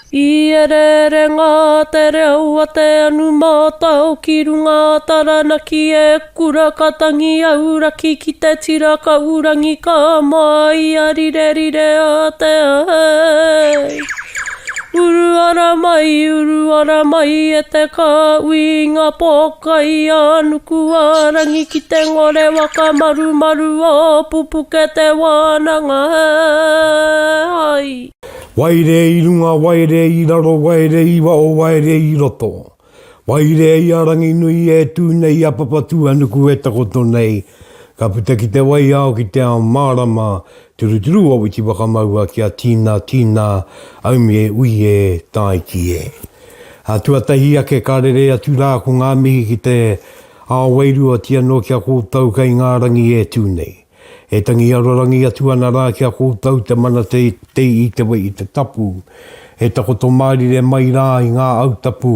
I ereere ngā te reo a te anu mātao ki runga a Taranaki e kura ka tangi auraki ki te tira ka urangi ka māia rirerire a te ai. Uru ara mai, uru ara mai e te kāhui i ngā pōkai a nuku a rangi ki te ngore waka marumaru o Pupuke te wānanga ai. Waere i runga, waere i raro, waere i waho, waere i roto. Waere i a Ranginui e tū nei, a Papatūānuku e takoto nei, ka puta ki te wai ao, ki te ao mārama, turuturu o Witi Whakamaua kia tīna, tīna, aumi e ui e, tāiki e. A tuatahi ake ka rere atu rā ko ngā mihi ki te ao wairua oti anō ki a koutou kei ngā rangi e tū nei. E tangi arorangi atu ana rā ki a koutou te mana te te i te wai i te tapu, e takoto mārire mai rā i ngā au tapu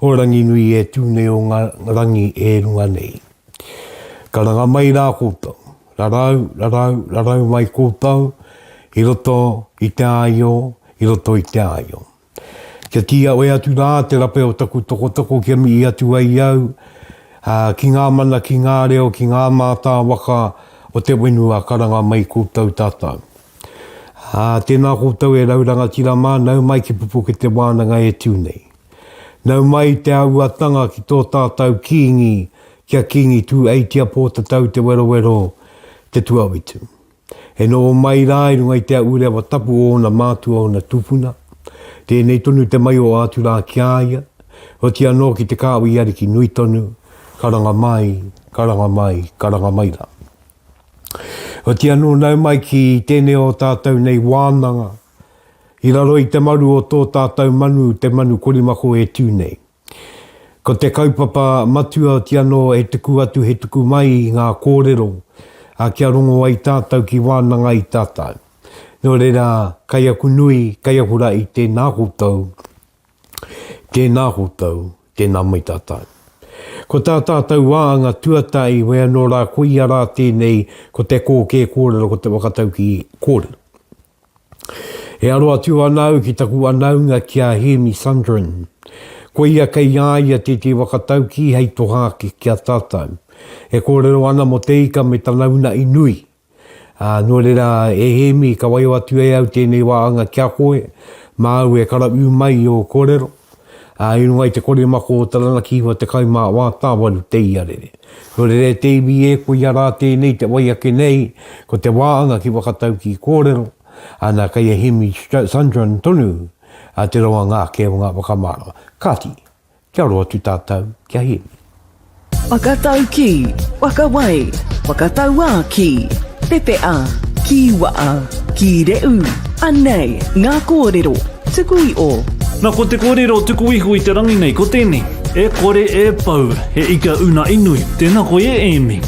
o Ranginui e tū nei o ngā rangi e runga nei. Karanga mai rā koutou, rarau, rarau, rarau mai koutou i roto i te āio, i roto i te āio. Kia tīawe atu rā te rape o taku tokotoko kia mihi atu ai au, ā, ki ngā mana, ki ngā reo, ki ngā mātā waka o te whenua karanga mai koutou tātou. Ā, tēnā koutou e rau rangatira mā, nau mai ki Pupuke te wānanga e tū nei. Nau mai te auatanga ki tō tātou Kīngi, kia Kīngi Tūeitia Pōtatau Te Werowero Te Tuawitu. E noho mai rā i runga i te ahurewa tapu o ōna mātua, ōna tūpuna. Tēnei tonu te mai o ātu rā ki a ia, oti anō ki te kāhui ariki nui tonu, karanga mai, karanga mai, karanga mai rā. Oti anō nau mai ki tēnei o tātou nei wānanga, i raro i te maru o tō tātou manu, te manu korimako e tū nei. Ko te kaupapa matua oti anō he tuku atu he tuku mai i ngā kōrero, ā, kia rongo ai tātou ki wānanga i tātou. Nō reira, kai aku nui, kai aku rahi, tēnā koutou, tēnā koutou, tēnā mai tātou. Ko tā tātou wāanga tuatahi, wē anō rā, koia rā tēnei, ko te kōkē kōrero, ko te whakataukī kōrero. E aro atu ana au ki taku anaunga ki a Hēmi Sundren. Koia kei a ia tētehi whakataukī hei toha ake ki a tātou. E kōrero ana mō te ika me tana una'i nui. Ā, nō reira, e Hēmi, ka waiho atu e au tēnei wāhanga ki a koe, māu e karawhiu mai i ō kōrero. Ā, i runga i te koremako o Taranaki 94 tāwaru te iarere. Nō reira e te iwi e, koia rā tēnei te wai ake nei, ko te wāanga ki whakataukī kōrero, ana kei a Hemi Sundran tonu a te roanga ake o ngā whakamārama. Kāti, kia aro atu tātou ki a Hemi. Whakataukī, whakawai, whakatauākī, pepeha, kīwaha, kīrehu, anei ngā kōrero tuku iho. Na ko te korero tuku iho i te rangi nei ko tenei, E kore e pau, he ika una inui, tena koe e Amy.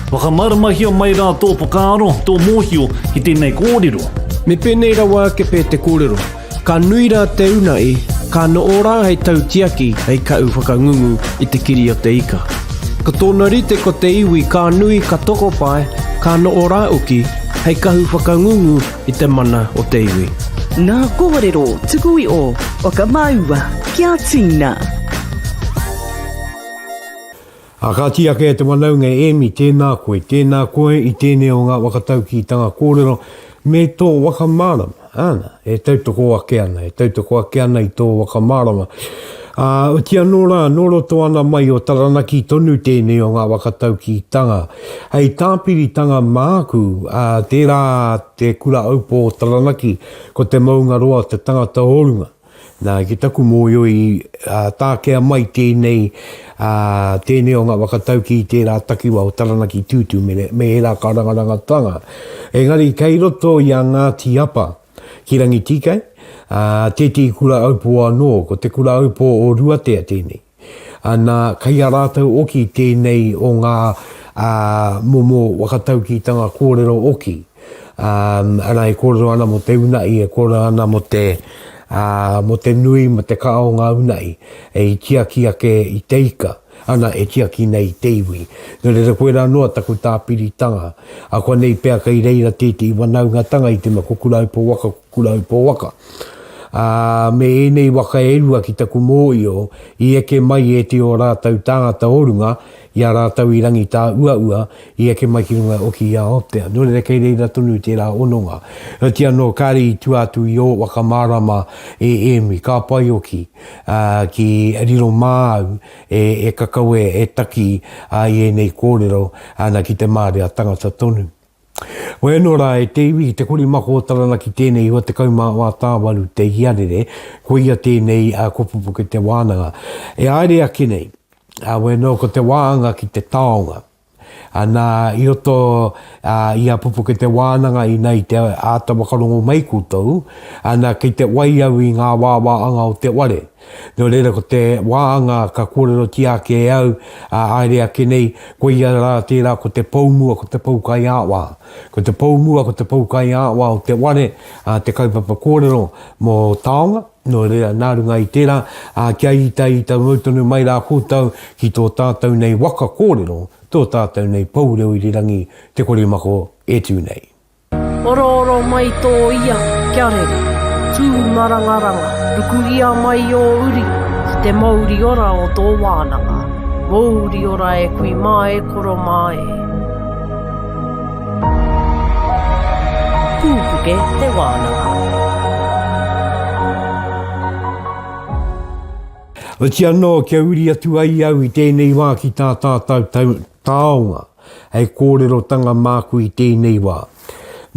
Whakamaramahia mai ra tō whakaaro, tō mōhio ki tenei kōrero. Me pēnei rawa ake pē te kōrero, Ka nui rā te una'i, ka no'o rā hei tautiaki, hei ka'u whakangungu i te kiri o te ika. Ko tōna rite ko te iwi ka nui ka tokopae, ka no'o rā uki, hei kahu whakangungu i te mana o te iwi. Ngā kōrero tuku iho whakamāua kia tīna. Ā, kāti ake e te wanaunga e Amy, tēnā koe, tēnā koe i tēnei o ngā whakataukītanga kōrero me tō waka mārama, āna, e tautoko ake ana, e tautoko ake ana i tō waka mārama. Ā, oti anō rā, nō roto ana mai o Taranaki tonu tēnei o ngā whakataukītanga. Hei tāpiritanga māku, ā, tērā te kura aupō o Taranaki, ko te maungaroa te tangata o runga. Nā, ki taku mōhio i tākea mai tēnei, ā, tēnei o ngā whakataukī i tērā takiwā o Taranaki Tūtū me, me ērā kārangarangatanga. Engari kei roto i a Ngāti Apa ki Rangitīkei, ā, tētehi kura aupō anō, ko te kura aupō o Ruatea tēnei. Ana, kei a rātou oki tēnei o ngā momo whakataukītanga kōrero oki. Ana, e kōrero ana mō te una'i, e kōrero ana mō te, mō te nui, mō te kaha o ngā una'i, e i tiaki ake i te ika, ana, e tiaki nei i te iwi. Nō reira, koirā noa taku tāpiritanga. Akoa nei pea kei reira tētehi wanaungatanga i te mea ko Kurahaupō waka, ko Kurahaupō waka. Ā, me ēnei waka e rua ki taku mōio, i eke mai ētehi o rātou tāngata o runga, i a rātou i Rangitāuaua, i eke mai ki runga oki i a Aotea. Nō reira kei reira tonu tērā hononga. Heoti anō, kāre i tua atu i ō waka mārama e Ēmi, ka pai oki, ā, ki riro māu e, e kakawe, e taki ā, i ēnei kōrero, ana ki te marea tangata tonu. Wai anō rā e te iwi, te korimako o Taranaki tēnei 94 tāwaru te iarere, koia tēnei a Kopupuke te wānanga. E haere ake nei, a wai anō ko te wāanga ki te taonga. Ana i roto i a Pupuke te wānanga ina i te āta whakarongo mai koutou, ana kei te wai au i ngā wāwāanga o te ware. Nō reira ko te wāanga ka kōrerotia ake e au, ā, haere ake nei, koia rā tērā ko te pou mua, ko te pou kaiāwā. Ko te pou mua, ko te pou kaiāwā o te ware, ā, te kaupapa kōrero mō taonga, nō reira, nā runga i tērā, ā, kia itaita mau tonu mai rā koutou ki tō tātou nei waka kōrero, tō tātou nei pou reo irirangi, Te Korimako e tū nei. Orooro mai tō ia, kia rere. Tū marangaranga, rukuhia mai ō uri ki te mouri ora o tō wānanga. Mouri ora e kui mā e koro mā e. Pūpuke te wānanga. Oti anō kia uri atu ai au i tēnei wā ki tā tātou taonga. hei kōrerotanga māku i tēnei wā.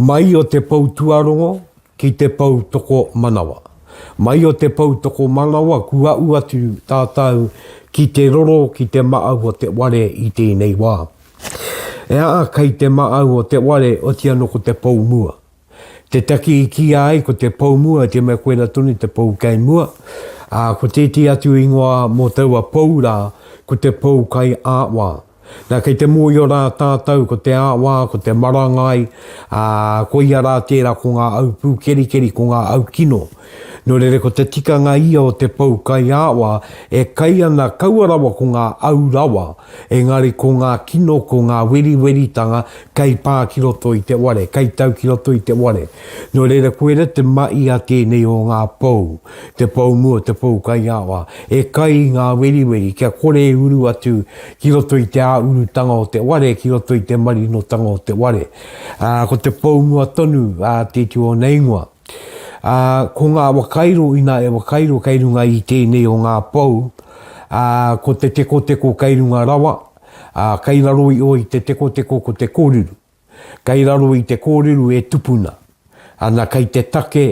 Mai o te pou tuarongo ki te pou toko manawa. Mai o te pou toko manawa kua ū atu tātou ki te roro ki te maau o te ware i tēnei wā. E aa kei te maau o te ware oti ano ko te pou mua. Te taki i kīia ai ko te pou mua te mea koira tonu te pou kei mua, ā, ko tētehi atu ingoa mō taua pou rā ko te pou kai ā-wā. Nā, kei te mōhio rā tātou ko te ā-wā, ko te marangai, ā, koia rā tērā ko ngā au pūkerikeri, ko ngā au kino. Nō reira ko te tikanga ia o te pou kai ā-wā, e kai ana kaua rawa ko ngā au rawa, engari ko ngā kino, ko ngā weriweritanga kei pā ki roto i te ware, kei tau ki roto i te ware. Nō reira koira te mahi a tēnei o ngā pou, te pou mua, te pou kai ā-wā, e kai i ngā weriweri kia kore e uru atu ki roto i te ā-urutanga o te ware, ki roto i te marinotanga o te ware. Ā, ko te pou mua tonu ā tēti ōna ingoa. Ā, ko ngā wakairo inā e wakairo kei runga i tēnei o ngā pou, ā, ko te tekoteko kei runga rawa, ā, kei raro iho i te tekoteko ko te koruru. Kei raro i te kōruru e tupuna ana kei te take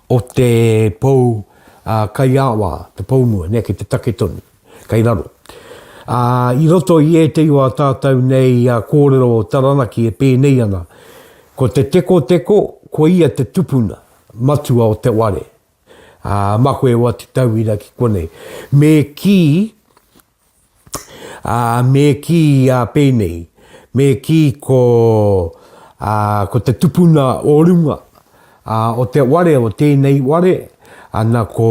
o te pou kaiāwā, te pou mua, nē, kei te take tonu, kei raro. Ā, i roto i ētehi o ā tātou nei kōrero o Taranaki e pēnei ana, ko te tekoteko, ko ia te tupuna matua o te ware. Ā, mā koe e oati tauira ki konei. Me kī, Ā, me kī ā pēnei, me kī ko, ā, ko te tupuna o runga, ā, o te ware, o tēnei ware, ana ko,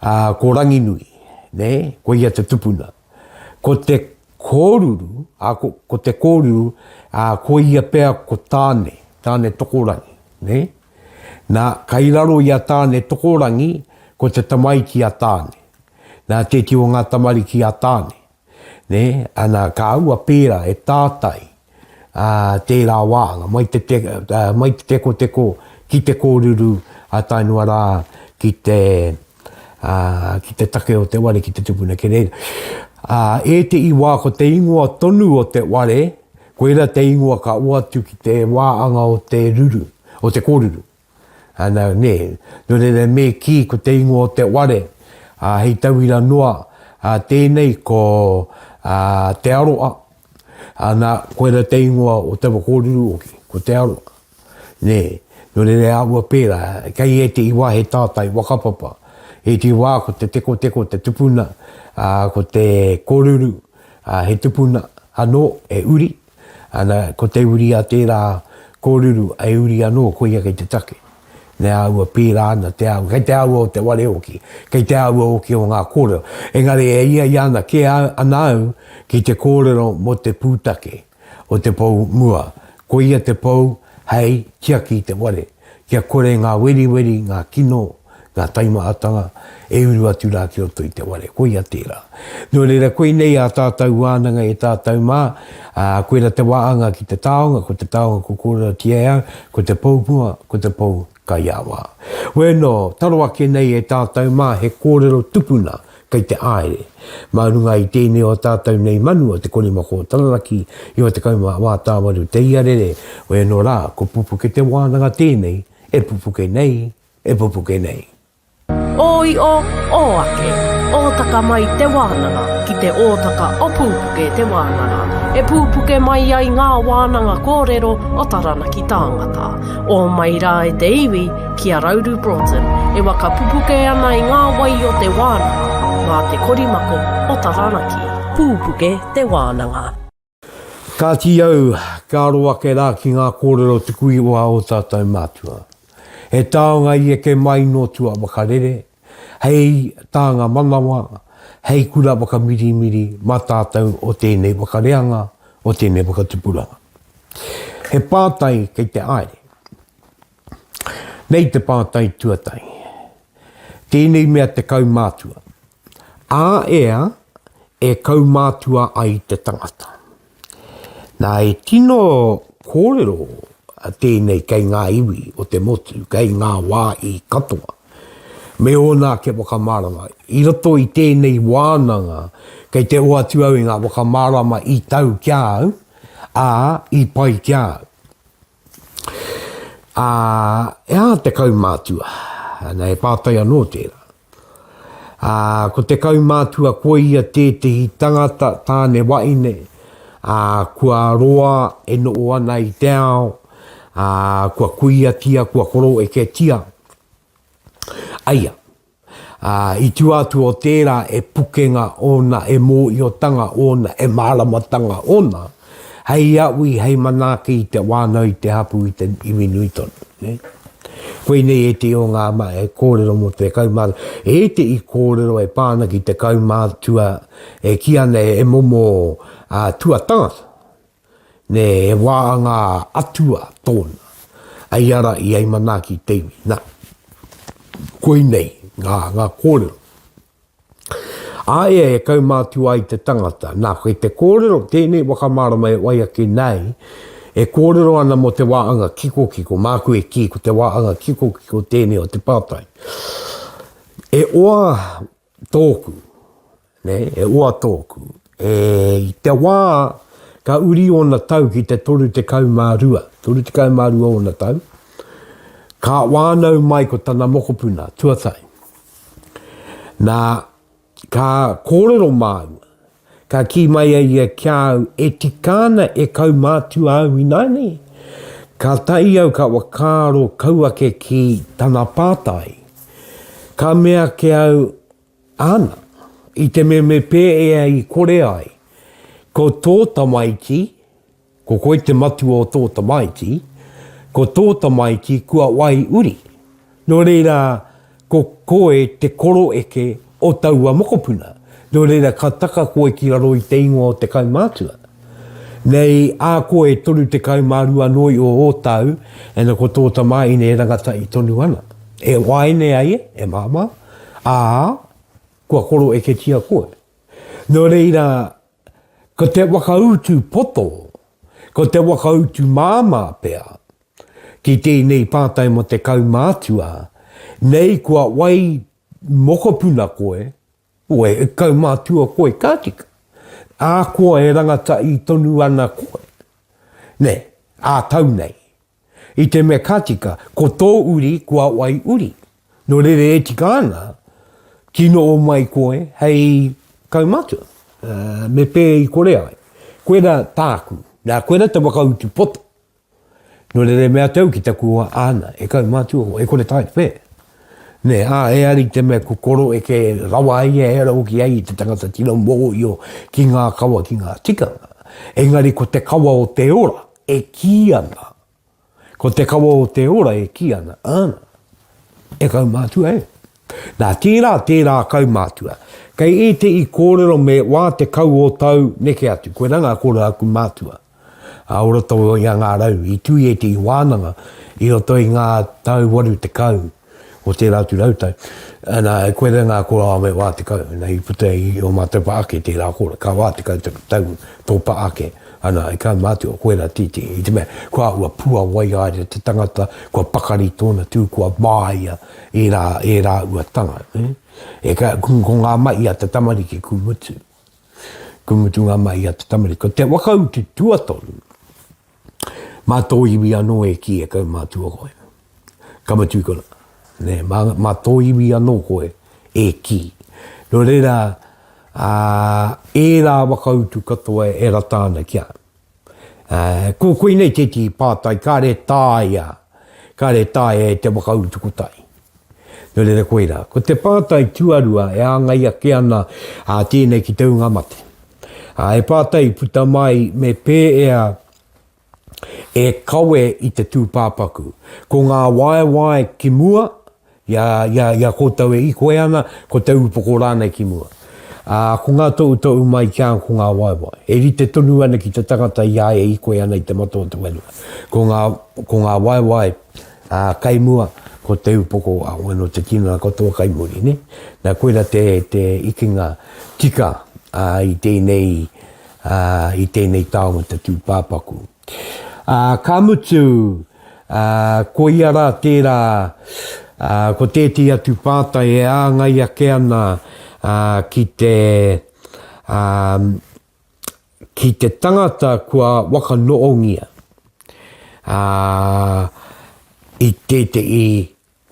ā, ko Ranginui, nē, ko ia te tupuna. Ko te kōruru, ā, ko, ko te kōruru, ā, ko ia pea ko Tāne, Tāne Tokorangi, nē. Nā, kai raro i a Tāne Tokorangi, ko te tamaiti a Tāne. Nā tētehi o ngā tamariki a Tāne, nē, ana, ka aua pērā e tātai, ā, tērā wāhanga, mai te, te, mai te tekoteko ki te kōruru, ā, tae noa rā ki te, ā, ki te take o te ware, ki te tupuna ki reira. Ā, ētehi wā ko te ingoa tonu o te ware, koirā te ingoa ka oatu ki te wāanga o te ruru, o te kōruru. Ana, nē. Nō reira, me kī ko te ingoa o te ware, ā, hei tauira noa, ā, tēnei ko, ā, Te Aroa, ana, koirā te ingoa o taua kōruru hoki, ko Te Aroa. Nē. Nō reira, e āhua pērā, kei ētehi wā he tātai whakapapa. Ētehi wā ko te tekoteko te tupuna, ā, ko te koruru, ā, he tupuna anō, he uri. Ana, ko te uri a tērā kōruru, he uri anō, koia kei te take. Me āhua pērā ana te āhua, kei te āhua o te ware hoki, kei te āhua hoki o ngā kōrero. Engari e ia ia ana kē ana au ki te kōrero mō te pūtake o te pou mua. Koia te pou hei tiaki i te ware, kia kore ngā weriweri, ngā kino. ngā taimahatanga e uru atu rā ki roto i te ware. Koia tērā. Nō reira, koinei ā tātou wānanga e tātou mā, ā, koirā te wāanga ki te taonga, ko te taonga ko kōrerotia e au, ko te pou mua, ko te pou kaiāwā. Wēnō, taro ake nei e tātou mā he kōrero tupuna kei te āere. Mā runga i tēnei o tātou nei manu o te korimako o Taranaki, 98 te iarere, wēnō rā, ko Pupuke te wānanga tēnei e pupuke nei, e pupuke nei. Ō io, ō ake, ōtaka mai te wānanga ki te ōtaka o Pūpuke te wānanga, e pūpuke mai ai ngā wānanga kōrero o Taranaki tāngata. Ō mai rā e te iwi ki a Rauru Broughton e waka pupuke ana i ngā wai o te wānanga mā te korimako o Taranaki. Pūpuke te wānanga. Kāti au, ka aro ake rā ki ngā kōrero tuku iho a ō tātou mātua. He taonga i eke mai nō tua whakarere, hei tānga manawa, hei kura whakamirimiri mā tātou o tēnei whakareanga, o tēnei whakatupuranga. He pātai kei te haere. Nei te pātai tuatahi. Tēnei mea te kaumātua. A ea e kaumātua ai te tangata. Nā, e tino kōrero tēnei kei ngā iwi o te motu, kei ngā wā i katoa, me ōna ake whakamārama. I roto i tēnei wānanga, kei te oatu au i ngā whakamārama i tau ki a au, ā, i pai ki a au. Ā, e aha te kaumātua? Nā, he pātai anō tērā. Ā, ko te kaumātua koia tētehi tangata, tāne waine, ā, kua roa e noho ana i te ao, ā, kua kuiatia, kua koroeketia. Aia. Ā, i tua atu o tērā e pukenga ōna, e mōhiotanga ōna, e māramatanga ōna, hei awi, hei manaaki i te whānau, i te hapū, i te iwi nui tonu. Nē? Koinei ētehi o ngā ma, e kōrero mō te kaumātua. Ētehi kōrero e pā ana ki te kaumātua e kī ana e momo ā, tuatangata. Nē, he wā ngā atua tōna, hei ara i ai manaaki te iwi. Nā, koinei ngā, ngā kōrero. Aia e kaumātua ai te tangata. Nā, kei te kōrero, tēnei whakamārama e wai ake nei, e kōrero ana mō te wā anga kikokiko, māku e kī ko te wā anga kikokiko tēnei o te pātai. E oa tōku, nē, e oa tōku. E, i te wā ka uri ōna tau ki te 32, 32 ōna tau, ka whānau mai ko tana mokopuna, tuatahi. Nā, ka kōrero māua, ka kī mai a ia ki a au, e tika ana e kaumātua au ināianei? Kātahi au ka whakaaro kau ake ki tana pātai. Ka mea ake au, Āna, i te mea me pēea i kore ai, ko tō tamaiti, ko koe te matua o tō tamaiti, ko tō tamaiti kua wai uri. Nō reira, ko koe te koroeke o taua mokopuna. Nō reira, ka taka koe ki raro i te ingoa o te kaumātua. Nei, ā koe e 32 noa i o ō tau, ena ko tō tamāhine e rangatahi tonu ana. E waene a ia, e māmā, ā, kua koroeketia koe. Nō reira, ko te whakautu poto, ko te whakautu māmā pea, ki tēnei pātai mō te kaumātua, nei kua wai mokopuna koe, koe, e kaumātua koe, ka tika. Ā koa e rangatahi tonu ana koe, nē, ā tau nei. I te mea ka tika, ko tō uri kua wai uri. Nō reira e tika ana, tino o mai koe hei kaumatua, me pē i kore ai. Koira tāku, nā koira te whakautu poto. Nō reira e mea atu au ki taku hoa, āna, e kaumatua koe, e kore tae te pē. Nē, ā, e ari te mea ko koro eke rawa ai ia, e ara hoki ai i te tangata tino mōhio ki ngā kawa, ki ngā tikanga. Engari ko te kawa o te ora, e kī ana, ko te kawa o te ora e kī ana, āna, e kaumātua e. Nā, tērā, tērā kaumātua. Kei ētehi kōrero me 40 o tau neke atu, koirā ngā kōrero a aku mātua, ā, o roto i a Ngā Rau, i tū i ētehi wānanga i roto i ngā tau 80. o tērā atu rautau. Ana, koirā ngā kōrero me 40, ana, i puta i ō mātou pā ake tērā kōrero, ka 40 taku tau tō pā ake, ana, e kaumātua, koirā tītī, i te mea, kua ua puawai haere te tangata, kua pakari tōna tū, kua māia ērā, ērā uatanga, nē. E ka, ko ngā mahi a te tamariki ku mutu. Ku mutu ngā mahi a te tamariki. Ko te whakautu tuatoru, mā tō iwi anō e kī e kaumātua koe. Ka mutu i konā. Nē, mā, mā tō iwi anō koe e kī. Nō reira, ā, ērā whakautu katoa e rata ana ki a au. Ā, ko koinei tētehi pātai kāre taea, kāre taea e te whakautu kotahi. Nō reira koirā. Ko te pātai tuarua e āngai ake ana ā, tēnei ki te ūnga mate. Ā, he pātai i puta mai me pēea e kawe i te tūpāpaku. Ko ngā waewae ki mua, i a, i a, i a koutou e ikoe ana, ko te upoko rānei ki mua. Ā, ko ngā tohutohu mai ki a ko ngā waewae. E rite tonu ana ki te tangata i a ia e ikoe ana i te mata o te whenua. Ko ngā, ko ngā waewae, ā, kai mua, ko te upoko, ā, wano te tinana katoa kai muri, nē? Nā, koira te, te ikinga tika, ā, i tēnei, ā, i tēnei taonga te tūpāpaku. Ā, ka mutu, ā, koia rā tērā, ā, ko tētehi atu pātai e āngai ake ana, ā, ki te, ā, ki te tangata kua whakanoongia, ā, i tētehi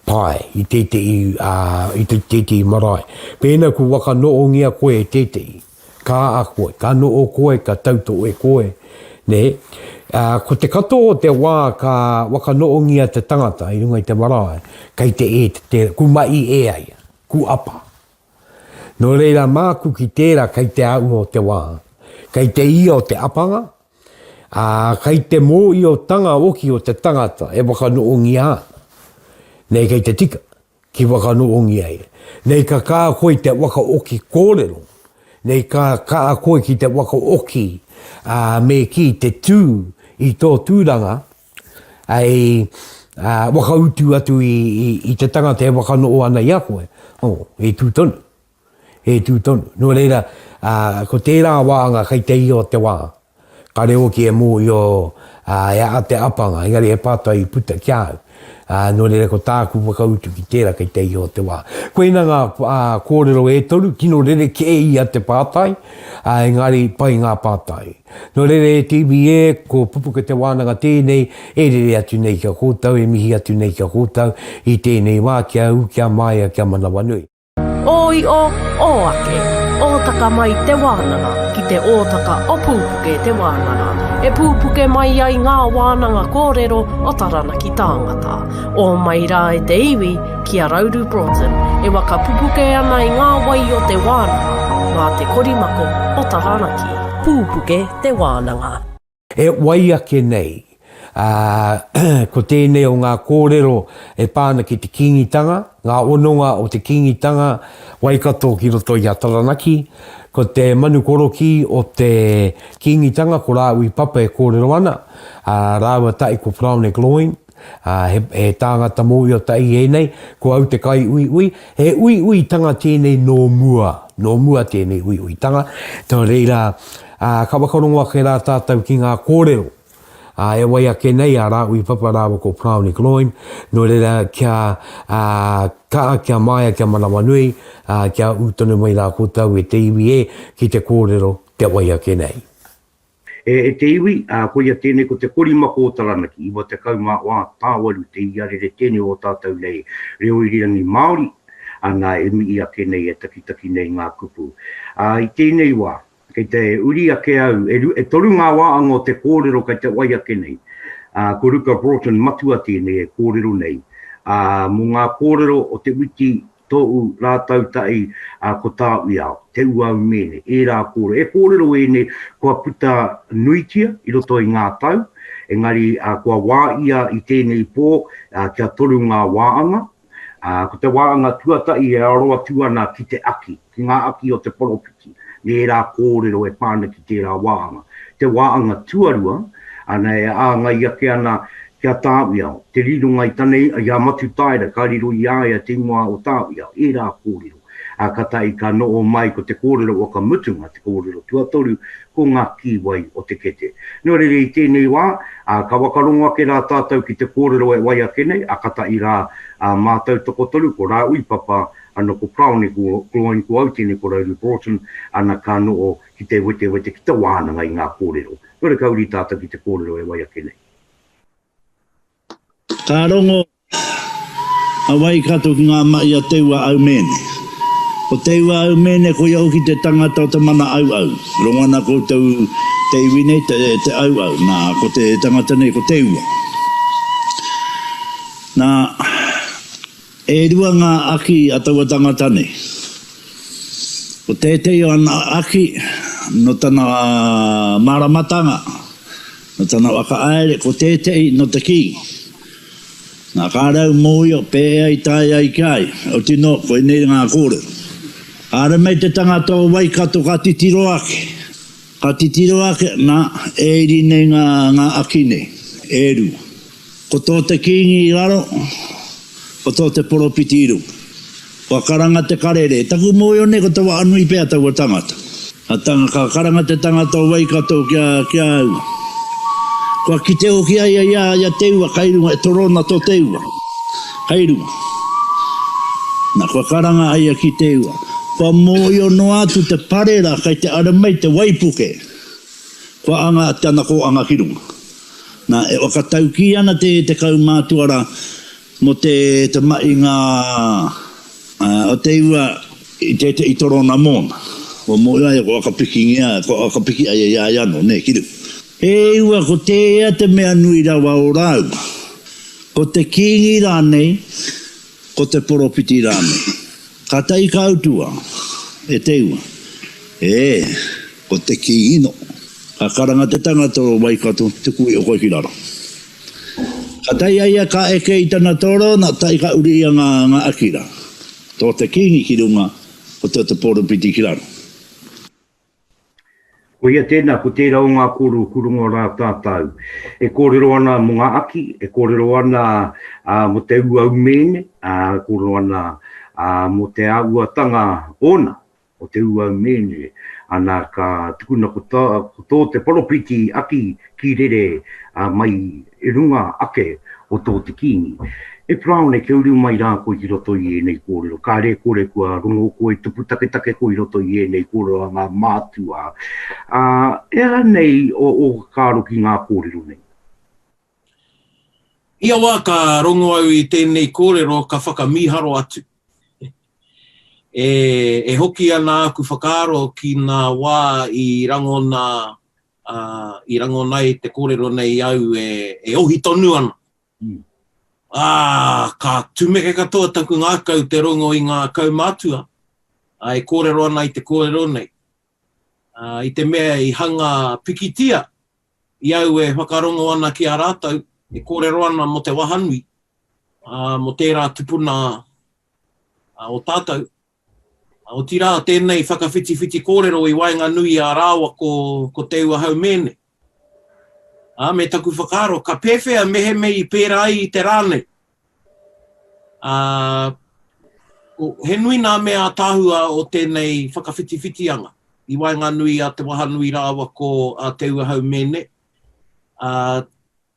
pae, i tētehi, ā, i tētehi marae. Pēnā kua whakanoongia koe e tētehi, ka a koe, ka noo koe, ka tautohe koe, nē. Ā, ko te katoa o te wā ka whakanoongia te tangata i runga i te marae, kei te e te, te, ku mahi e a ia, ku apa. Nō reira māku ki tērā kei te āhua o te wā, kei te ia o te apanga, ā, kei te mōhiotanga hoki o te tangata e whakanohongia ana. Nei kei te tika, ki whakanohongia ia. Nei ka kaha koe i te whakaoki kōrero, nei ka kaha koe ki te whakaoki, ā, me kī te tū i tō tūranga, hei whakautu atu i te tangata e whakanoho ana i a koe, oh, e tū tonu, e tū tonu. Nō reira, ko tērā wāhanga kei te ia o te wā, kare hoki e mōhio e aha te apanga, engari he pātai i puta ki a au. Nō reira, ko tāku whakautu ki tērā kei te ia o te wā. Koina ngā kōrero e toru, tino rerekē ia te pātai, engari pai ngā pātai. Nō reira e te iwi e, ko Pupuke Te Wānanga tēnei e rere atu nei ki a koutou, e mihi atu nei ki a koutou i tēnei wā, kia ū, kia māia, kia manawanui. Ō io, ō ake, ōtaka mai te wānanga ki te ōtaka o Pūpuke Te Wānanga, e pūpuke mai ai ngā wānanga kōrero o Taranaki tāngata. Ō mai rā e te iwi, ki a Rauru Broughton, e waka pupuke ana i ngā wai o te wānanga mā te korimako o Taranaki. Pūpuke te wānanga. E wai ake nei, ā, ko tēnei o ngā kōrero e pā ana ki te Kīngitanga, ngā hononga o te Kīngitanga Waikato ki roto i a Taranaki, ko te manu korokī o te Kīngitanga ko Rāhui Papa e kōrero ana, ā, rāua tahi ko Paraone Gloyne, Ā, he, he tāngata mōhio tahi ēnei, ko au te kaiuiui, he uiuitanga tēnei nō mua, nō mua tēnei uiuitanga, nō reira, ā, ka whakarongo ake rā tātou ki ngā kōrero, ā, e wai ake nei a Rāhui Papa rāua ko Paraone Gloyne, nō reira, kia, ā, kaha, kia māia, kia manawanui, ā, kia ū tonu mai rā koutou e te iwi e, ki te kōrero te wai ake nei. E te iwi, ā, koia tēnei ko te korimako o Taranaki, 94 tāwaru te iarere tēnei o tātou nei reo irirangi Māori, ana e mihi ake nei, e takitaki nei ngā kupu. Ā, i tēnei wā, kei te uri ake au, e, e toru ngā wāanga o te kōrero kei te wai ake nei. Ā, ko Ruka Broughton matua tēnei e kōrero nei, ā, mō ngā kōrero o te wiki Tōu rātou tahi, ā, ko tāu i ao, te uau mēne, ērā kōrero. E kōrero ēnei kua puta nuitia i roto i ngā tau, engari, ā, kua wā ia i tēnei pō, ā, kia toru ngā wāanga. Ā, ko te wāanga tuatahi e aro atu ana ki te aki, ki ngā aki o te poropiti, me ērā kōrero e pā ana ki tērā wāanga. Te wāanga tuarua, ana e āngai ake ana. ki a Tāwhiao, te rironga i tana, i a Matutaera, ka riro i a ia te ingoa o Tāwhiao, ērā kōrero. Ā, katahi ka noho mai ko te kōrero whakamutunga, te kōrero tuatoru, ko ngā kīwai o te kete. Nō reira i tēnei wā, ā, ka whakarongo ake rā tātou ki te kōrero e wai ake nei, ā, katahi rā ā mātou tokotoru, ko Rāhui Papa, ana ko Paraone Gloyne, ko au tēnei ko Rauru Broughton, ana ka noho ki te wetewete, ki te wānanga i ngā kōrero. Nō reira ka uri tātou ki te kōrero e wai ake nei. Ka rongo a Waikato ki ngā mahi a Te Ua Aumēne. Ko Te Ua Aumēne koia hoki te tangata o te mana auau. Rongo ana koutou te iwi nei, te, te auau. Nā, ko te tangata nei ko Te Ua. Nā, e rua ngā aki a taua tangata nei. Ko tētehi o ana aki, nō tana māramatanga, nō tana whakahaere, ko tētehi nō te Kīngi. Nā, kāre au mōhio pēhea i tae ai ki a ia, otinō, koinei ngā kōrero. Kāre mai te tangata o Waikato ka titiro ake, ka titiro ake, nā, e iri nei ngā, ngā aki nei, e rua. Ko tō te Kīngi i raro, ko tō te poropiti i runga. Kua karanga te karere, taku mōhio nei ko Te Waanui pea taua tangata. Ka tanga, ka karanga te tangata o Waikato ki a, ki a au. Kua kite hoki a ia i a, i a Te Ua kai runga, e toro ana tō Te Ua, kai runga. Na, kua karanga a ia ki Te Ua. Kua mōhio noa atu te parera kai te ara mai te waipuke, kua anga tana kōanga ki runga. Na, e whakataukī ana te, te kaumātua rā, Mo te te mahinga o te ua i tētehi torona mōna. Kua mōhio ai kua whakapikingia, kua whakapiki ai i a ia anō, nē, ki runga. E ua, ko tēhea te mea nui rawa o rāua? Ko te kīngi rānei, ko te poropiti rānei? Kātahi ka utua e te ua, E, ko te kīngi nō. Ka karanga te tangata o Waikato, tuku iho koe ki raro. Ka tae a ia ka eke i tana torona, tae ka uri ia nga nga akira. To te kingi ki runga, ko to te poropiti ki raro. Koia tēnā, ko tērā o ngā kōrero kurongo rā tātou. E kōrero ana mō ngā aki, e kōrero ana mō te uaumēne, e kōrero ana mō te āhuatanga ōna. o te Uaumēne, ana ka tukuna ko tā, ko tō te poropiti aki ki rere mai i runga ake o tō te Kīngi. E Paraone, kia uru mai rā koe ki roto i ēnei kōrero, kāre kore kua rongo koe, tupu taketake koe i roto i ēnei kōrero a ngā mātua, ā, e aha nei ō whakaaro ki ngā kōrero nei? Ia wā ka rongo au i tēnei kōrero ka whakamīharo atu. E, e hoki ana aku whakaaro ki nā wā i rangona, uh, i rangona ai te kōrero nei au e, e ohi tonu ana. Mm. Ā, ka tumeke katoa taku ngākau te rongo i ngā kaumātua, ā, e kōrero ana i te kōrero nei. Ā, i te mea i hanga pikitia i au e whakarongo ana ki a rātou e kōrero ana mō te wahanui, ā, mō tērā tupuna o tātou. Otirā, tēnei whakawhitiwhiti kōrero i waenganui i a rāua ko, ko Te Ua Haumēne. Ā, me taku whakaaro, ka pēwhea mehemea i pērā ai i te rā nei? Ā, he nui nā mea ātaahua o tēnei whakawhitiwhitianga i waenganui a Te Wahanui rāua ko a Te Ua Haumēne. Ā,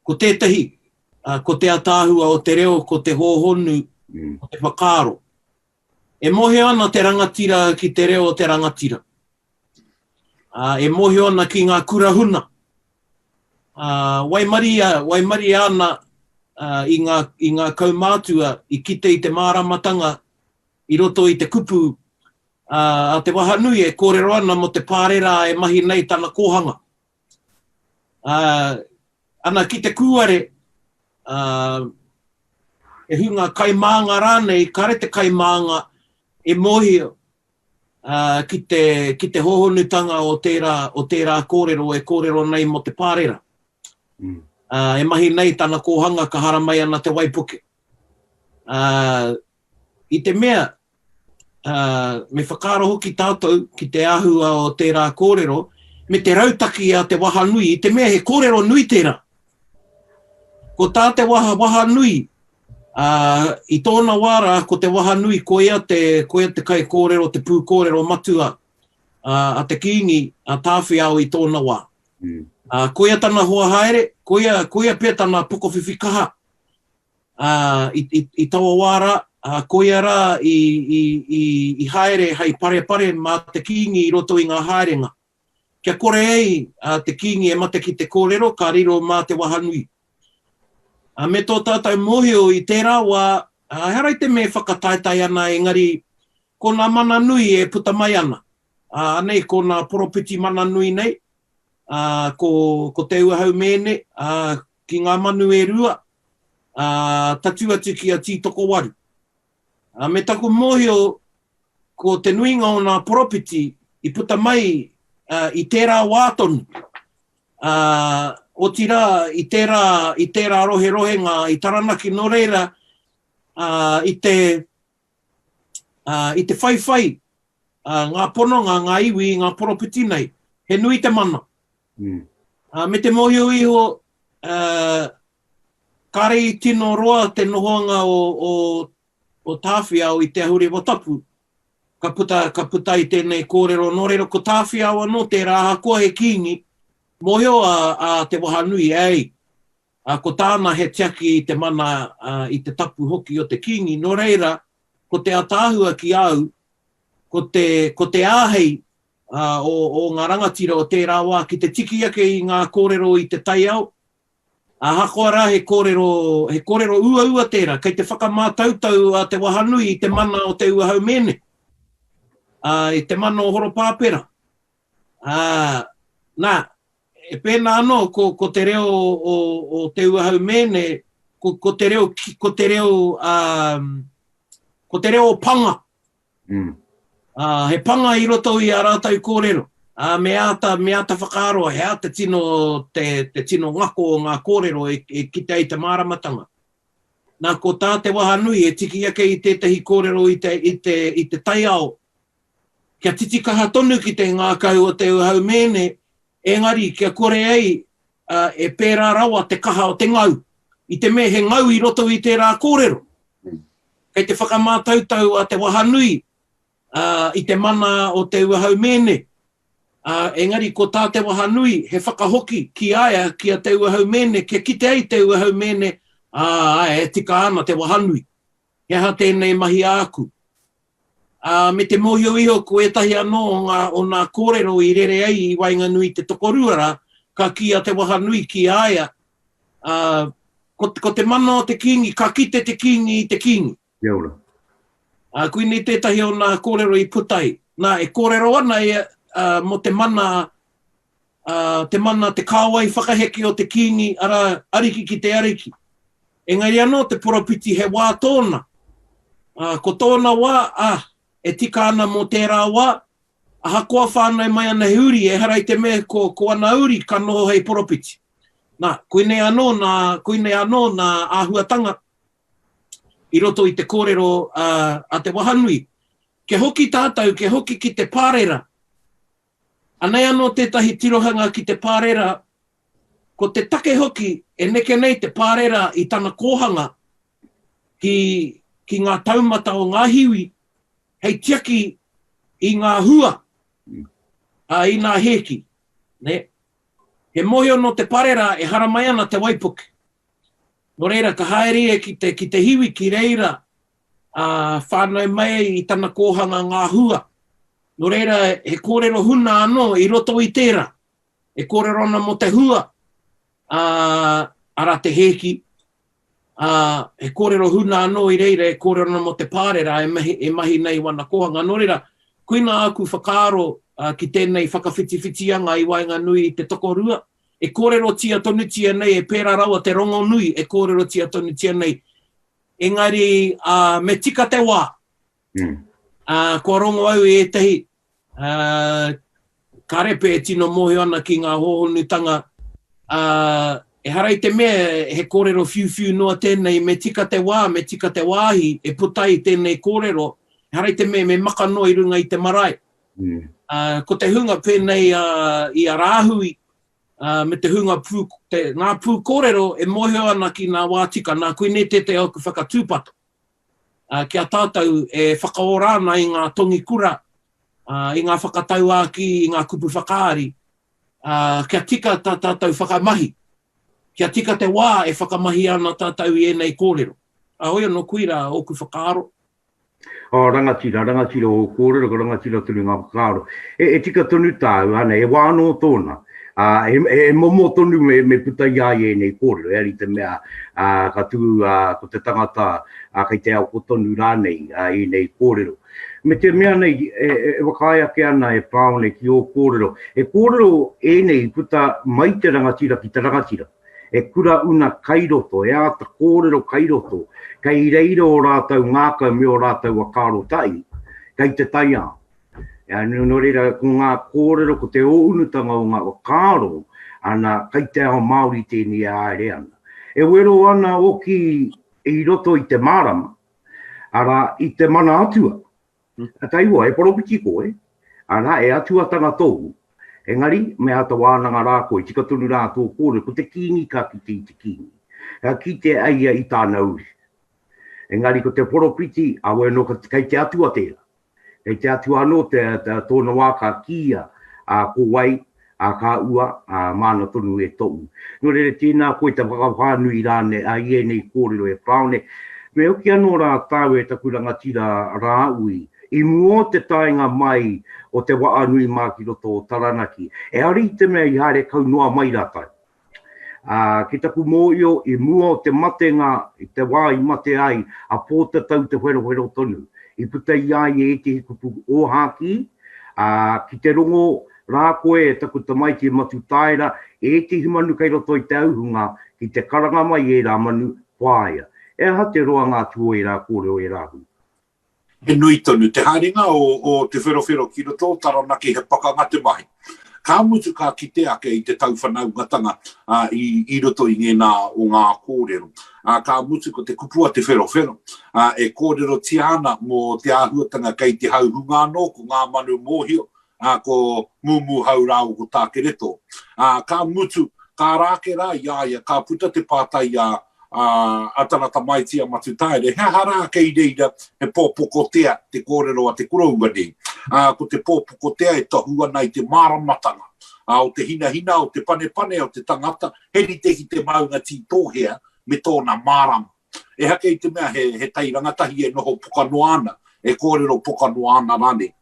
ko tētahi, ko te ātaahua o te reo, ko te hōhonu o te whakaaro. E mōhio ana te rangatira ki te reo o te rangatira. Ā, e mōhio ana ki ngā kura huna. Ā, waimaria, waimaria ana ā, i ngā, i ngā kaumātua i kite i te māramatanga i roto i te kupu ā, a Te Wahanui e kōrero ana mō te pārera e mahi nei tana kōhanga. Ā, ana ki te kūare, ā, he hunga kaimānga rānei, kāre te kaimānga e mōhio ā, ki te, ki te hōhonutanga o tērā, o tērā kōrero e kōrero nei mō te pārera. Mm. Ā, e mahi nei tana kōhanga ka haramai ana te waipuke. Ā, i te mea, ā, me whakaaro hoki tātou ki te āhua o tērā kōrero, me te rautaki a te wahanui, i te mea he kōrero nui tērā. Ko tā te waha, waha nui, ā, i tōna wā rā, ko te waha nui koia te, koia te kaikōrero, te pūkōrero matua ā, a te Kīngi, a Tāwhiao i tōna wā. Ā, koia tana hoa haere, koia, koia pea tana pokowhiwhi kaha, ā, i, i, i taua wā rā, ā, koia rā i, i, i, i haere hei parepare mā te Kīngi i roto i ngā haerenga. Kia kore ai a te Kīngi e mate ki te kōrero, ka riro mā te wahanui. Ā, me tō tātou mōhio i tērā wā, ā, ehara i te mea e whakataetae ana engari ko nā mana nui e puta mai ana. Ā, anei ko nā poropiti mana nui nei, ā, ko, ko Te Ua Haumēne, ā, ki ngā manu e rua, ā, tatū atu ki a Tītokowaru. Ā, me taku mōhio, ko te nuinga o nā poropiti i puta mai i tērā wā tonu, ā, otirā i tērā, i tērā roherohenga i Taranaki, nō reira, ā, i te, ā, i te whaiwhai ā, ngā pononga, ngā iwi i ngā poropiti nei, he nui te mana. Mm. Ā, me te mōhio iho, ā, Kāre i tino roa te nohoanga o, o, o Tāwhiao i Te Ahurewa Tapu, ka puta, ka puta i tēnei kōrero. Nō reira, ko Tāwhiao anō tērā, ahakoa he kīngi, mōhio a, a Te Wahanui, ei, a, ko tāna he tiaki i te mana, a, i te tapu hoki o te kīngi. Nō reira, ko te ataahua ki a au, ko te, ko te āhei a, o, o ngā rangatira o tērā wā ki te tiki ake i ngā kōrero i te taiao, Ahakoa rā he kōrero, he kōrero uaua tērā, kei te whakamātautau a Te Wahanui i te mana o Te Ua Haumēne, ā, i te mana o Horopāpera. Ā, nā, e pēnā anō ko, ko te reo o, o Te Ua Haumēne, ko, ko te reo, ko te reo, ā, ko te reo o Panga, Mm. Ā, he panga i roto i ā rātou kōrero. Ā, me āta, me āta whakaaro, he aha te tino, te, te tino ngako o ngā kōrero e, e kite ai te māramatanga. Nā, ko tā Te Wahanui e tiki ake i tētahi kōrero i te, i te, i te taiao, kia titikaha tonu ki te ngākau o Te Ua Haumēne, engari kia kore ai ā, e pērā rawa te kaha o te ngau, i te mea he ngau i roto i tērā kōrero. Kei te whakamātautau a Te Wahanui i te mana o Te Ua Haumēne, ā, engari ko tā Te Wahanui he whakahoki ki a ia, ki a Te Ua Haumēne, kia kite ai Te Ua Haumēne, ā, āe, e tika ana Te Wahanui. He aha tēnei mahi āku? Ā, me te mōhio iho ko ētahi anō o ngā, o nā kōrero i rere ai i waenganui i te tokorua rā, ka kī a Te Wahanui ki a ia, ā, ko, ko te mana o te Kīngi, ka kite te Kīngi i te Kīngi. Kia ora. Ā, koinei tētahi o nā kōrero i puta ai. Nā, e kōrero ana ia, ā, mō te mana, ā, te mana, te kāwai whakaheke o te Kīngi, arā, ariki ki te ariki. Engari anō te poropiti he wā tōna. Ā, ko tōna wā, ā, e tika ana mō tērā wā, ahakoa whānau mai ana he uri, ehara i te mea ko, ko ana uri ka noho hei poropiti. Nā, koinei anō nā, koinei anō nā āhuatanga i roto i te kōrero a, a Te Wahanui. Kia hoki tātou, kia hoki ki te pārera. Anei anō tētahi tirohanga ki te pārera, ko te take hoki e neke nei te pārera i tana kōhanga ki, ki ngā taumata o ngā hiwi hei tiaki i ngā hua, ā, i ngā hēki. Nē? He mōhio nō te parera e haramai ana te waipuke. Nō reira, ka haere ia ki te, ki te hiwi ki reira, ā, whānau mai ai i tana kōhanga ngā hua. Nō reira, he kōrero huna anō i roto i tērā. E kōrero ana mō te hua, ā, arā te hēki, ā, he kōrero huna anō i reira e kōrero ana mō te pārera e mahi, e mahi nei wana kōhanga. Nō reira, koina āku whakaaro ki tēnei whakawhitiwhitianga i waenganui i te tokorua, e kōrerotia tonutia nei, e pērā rawa te rongonui e kōrerotia tonutia nei. Engari, ā, me tika te wā. Mm. Ā, kua rongo au i ētahi, ā, kāre pea e tino mōhio ana ki ngā hōhonutanga, ā, ehara i te mea he kōrero whiuwhiu noa tēnei, me tika te wā, me tika te wāhi e puta ai tēnei kōrero, ehara i te mea me maka noa i runga i te marae. Mm. Ā, ko te hunga pēnei i a Rāhui, ā, me te hunga pū, te, ngā pūkōrero e mōhio ana ki ngā wā tika, nā, koinei tētahi o aku whakatūpato, ā, ki a tātou e whakaora ana i ngā tongi kura, ā, i ngā whakatauākī, i ngā kupu whakaari, ā, kia tika tā tātou whakamahi, kia tika te wā e whakamahia ana tātou i ēnei kōrero. Ā, hoi anō, koirā ōku whakaaro. Oh, rangatira, rangatira ō kōrero, ka rangatira tonu ngā whakaaro. E, e tika tonu tāu, ana, he wā anō tōna. Ā, he, he momo tonu me, me puta i a ia ēnei kōrero, ehara i te mea, ā, ka tū, ā, ko te tangata, ā, kei te ako tonu rānei, ā, ēnei kōrero. Me te mea nei, e, e, e whakaae ake ana e Paraone ki ō kōrero, he kōrero ēnei i puta mai te rangatira ki te rangatira. He kura una kai roto, he āta kōrero kai roto, kei reira ō rātou ngākau me ō rātou whakaaro tahi, kei te taiao. Nō reira, ko ngā kōrero, ko te ōunutanga o ngā whakaaro, ana, kei te ao Māori tēnei e haere ana. E wero ana hoki i roto i te mārama, arā, i te mana atua. Ka taihoa, he poropiti koe, arā, he atuatanga tōu, engari, me āta wānanga rā koe, tika tonu rā tō kōrero, ko te kīngi ka kite i te kīngi. Ka kite a ia i tāna uri. Engari ko te poropiti, awe anō, kei te atua tērā. Kei te atua anō te, te, tōna wā ka kīia, ā, ko wai, ā, ka ua, ā, māna tonu e toʻu. Nō reira, tēnā koe te whakawhānui rānei, ā, i ēnei kōrero e Paraone. Me hoki anō rā tāu e taku rangatira rāui, i mua o te taenga mai o te Waanui mā ki roto o Taranaki, ehara i te mea i haere kau noa mai rātou. Ā, ki taku mōhio, i mua o te matenga, i te wā i mate ai a Pōtatau Te Wherowhero tonu, i puta i a ia ētehi kupu ōhākī, ā, ki te rongo rā koe e taku tamaiti e Matutaera, ētehi manu kei roto i te auhunga, ki te karanga mai ērā manu, whāia. He aha te roanga atu o ērā kōrero e Rāhui? He nui tonu te haerenga o Te Wherowhero ki roto o Taranaki he pakanga te mahi. Ka mutu ka kite ake i te tauwhanaungatanga i roto i ngēnā o ngā kōrero. Ka mutu ko te kupu a Te Wherowhero e kōrerotia ana mō te āhuatanga kei te hauhunga anō ko ngā manu mōhio ā, ko Mūmūhau rāua ko Tākereto. Ā, ka mutu, ka ara ake rā i a ia, ka puta te pātai a, a, a tana tamaiti a Matutaere, he aha rā kei reira he pōpokotea te kōrero a te koroua nei. Ā, ko te pōpokotea e tohu ana i te māramatanga, ā, o te hinahina, o te panepane o te tangata, he rite ki te maunga tītōhea me tōna mārama. Ehake i te mea he, he tai rangatahi e noho pokanoa ana, e kōrero pokanoa ana rānei.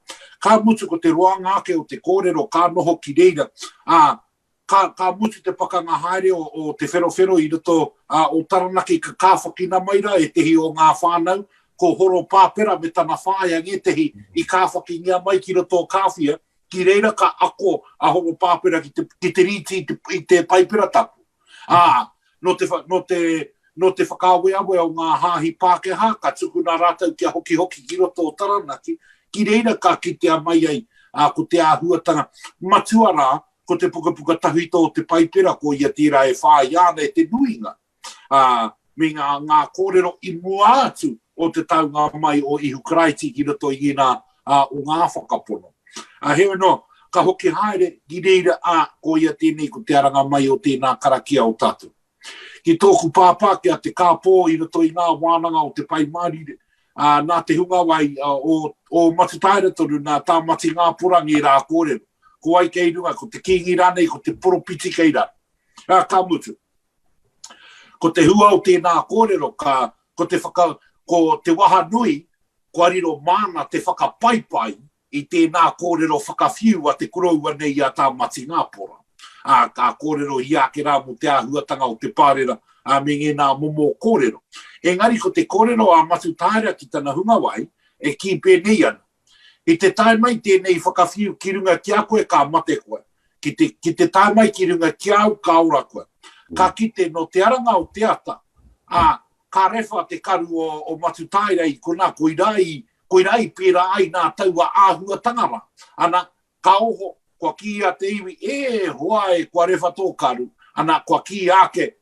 Ka mutu ko te roanga ake o te kōrero ka noho ki reira, ā, ka, ka mutu te pakanga haere o, o Te Wherowhero i roto ā, o Taranaki ka kāwhakina mai rā ētehi o ngā whānau, ko Horo Pāpera me tana whaea ngētehi i kāwhakingia mai ki roto o Kāwhia, ki reira ka ako a Horo Pāpera ki te, ki te rīti i te, i te Paipera Tapu. Ā, nō te, nō te, nō te whakaaweawe o ngā hāhi Pākehā, ka tukuna rātou kia hokihoki ki roto o Taranaki, ki reira ka kitea mai ai, ā, ko te āhuatanga matua rā, ko te pukapuka tawhito o te Paipera, ko ia tērā e whāia ana e te nuinga, ā, me ngā, ngā kōrero i mua atu o te taunga mai o Ihu Karaiti ki roto i ēnā o ngā whakapono. Ā, heoi anō, ka hoki haere ki reira, ā, ko ia tēnei ko te aranga mai o tēnā karakia o tātou. Ki tōku pāpā, ki a Te Kāpō i roto i ngā wānanga o te Pai Mārire, ā, nā te hungawai o, o Matutaera tonu, nā Tāmati Ngāpora ngērā kōrero. Ko wai kei runga, ko te Kīngi rānei, ko te poropiti kei raro. Ā, ka mutu. Ko te hua o tēnā kōrero, ka, ko te whaka, ko te waha nui, kua riro māna te whakapaipai i tēnā kōrero whakawhiu a te koroua nei i a Tāmati Ngāpora. Ā, ka kōrerohia ake rā mō te āhuatanga o te pārera, ā, me ngēnā momo kōrero. Engari ko te kōrero a Matutaera ki tana hungawai, e kī pēnei ana, I te tae mai tēnei whakawhiu ki runga ki a koe ka mate koe. Ki te, ki te tae mai ki runga ki a au ka ora koe. Ka kite nō te aranga o te ata, ā, ka rewha te karu o, o Matutaera i konā, koirā i, koirā i pērā ai nā taua āhuatanga rā. Ana, ka oho, kua kīia te iwi, e hoa e, kua rewha tō karu. Ana, kua kīia ake,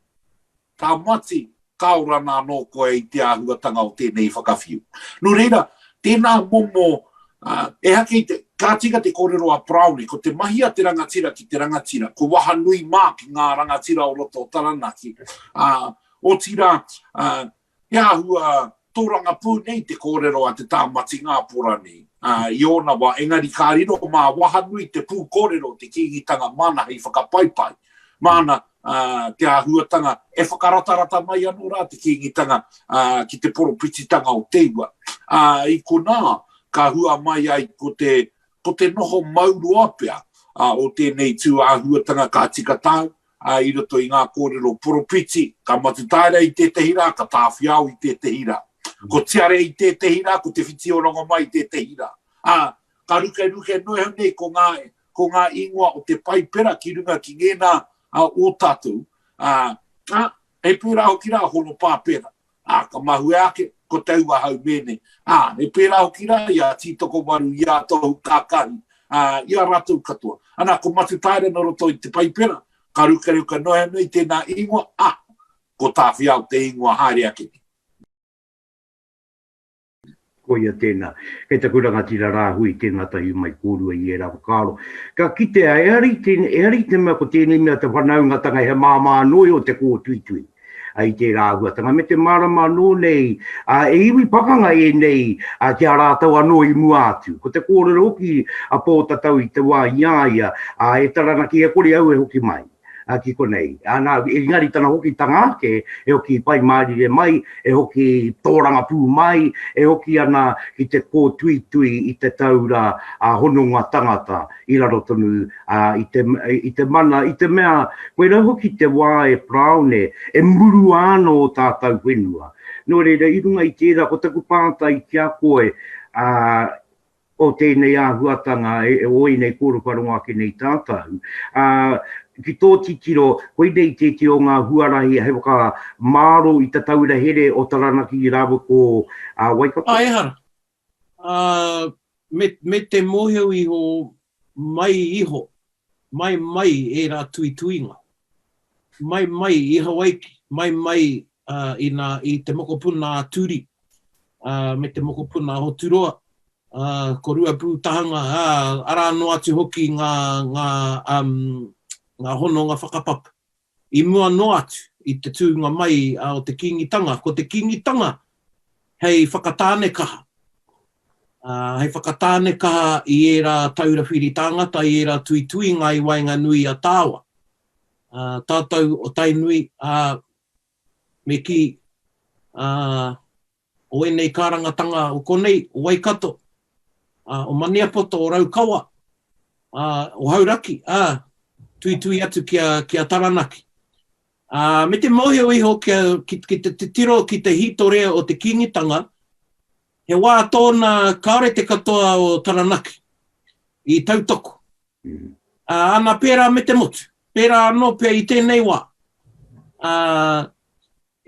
Ka mati, ka ora nā anō koe i te āhuatanga o tēnei whakawhiu. Nō reira, tēnā momo, ā, ehake i te, Ka tika te kōrero a Paraone, ko te mahi a te rangatira ki te rangatira, ko Wahanui mā ki ngā rangatira o roto o Taranaki, ā, otirā, ā, he āhua tōrangapū nei te kōrero a Te Tāmati Ngāpora nei, ā, i ōna wā, engari ka riro mā Wahanui te pū kōrero o te Kīngitanga māna hei whakapaipai, māna, ā, te āhuatanga e whakaratarata mai anō rā te Kīngitanga, ā, ki te poropititanga o Te Ua. Ā, i konā, ka hua mai ai ko te, ko te noho mauroa pea o tēnei tū āhuatanga ka tika tāu, ā, i roto i ngā kōrero poropiti, ka matutaera i tētehi rā, ka tāwhiao i tētehi rā. Ko Tiare i tētehi rā, ko Te Whiti-o-Rongomai i tētehi rā. Ā, ka rukeruke noa iho nei ko ngā, ko ngā ingoa o te Paipera ki runga ki ngēnā o tātou, ā, ā, he pērā hoki rā Horopāpera. Ā, ka mahue ake, ko taua haumēne. Ā, he pērā hoki rā i a Tītokowaru, i a Tohu Kākahi, ā, i a rātou katoa. Ana, ko Matutaera nō roto i te Paipera, ka rukaruka noa anō i tēnā ingoa, ā, ko Tāwhiao te ingoa haere ake nei. Koia tēnā. Kei taku rangatira rāhui tēnā tahi mai kōrua i ērā whakaaro. Ka kitea, ehara i te, ehara i te mea ko tēnei mea te whanaungatanga he māmā anō iho te kōtuitui i tērā āhuatanga, me te mārama anō nei, ā, e iwi pakanga ēnei ki a rātou anō i mua atu. Ko te kōrero hoki a Pōtatau i te wā i a ia, ā, e Taranaki e kore au e hoki mai. ki konei. Ana, engari tana hokitanga ake, e hoki Pai Mārire mai, e hoki tōrangapū mai, e hoki ana ki te kōtuitui i te taura a hononga tangata i raro tonu i te, i te mana, i te mea, koirā hoki te wā e Paraone, e murua ana ō tātau whenua. Nō reira, i runga i tērā, ko taku pātai ki a koe, ā, o tēnei āhuatanga, o ēnei kōrero kua rongo ake nei tātou, ā, ki tō titiro, koinei tētehi o ngā huarahi hei whakamāro i te taura here o Taranaki rāua ko Waikato? Ā, ehara. Ā, me, me te mōhio iho mai iho, mai mai ērā tuituinga. Mai mai i Hawaiki, mai mai ā, i nā, i te mokopuna a Turi, ā, me te mokopuna a Hoturoa, ā, ko Ruapūtahanga, ā, arā noa atu hoki ngā, ngā, um, ngā hononga whakapapa. I mua noa atu i te tūnga mai o te Kīngitanga, ko te Kīngitanga hei whakatānekaha, ā, hei whakatānekaha i ērā taura whiri tāngata, i ērā tuituinga i waenganui i a tāua, ā, tātou o Tainui, ā, me kī, ā, o ēnei kārangatanga o konei, o Waikato, ā, o Maniapoto, o Raukawa, ā, o Hauraki, ā, tuitui atu ki a, ki a Taranaki. Ā, me te mōhio iho kia, ki, ki te titiro ki te hītore o te Kīngitanga, he wā tōna kāore te katoa o Taranaki i tautoko. Ā, ana pērā me te motu, pērā anō pea i tēnei wā. Ā,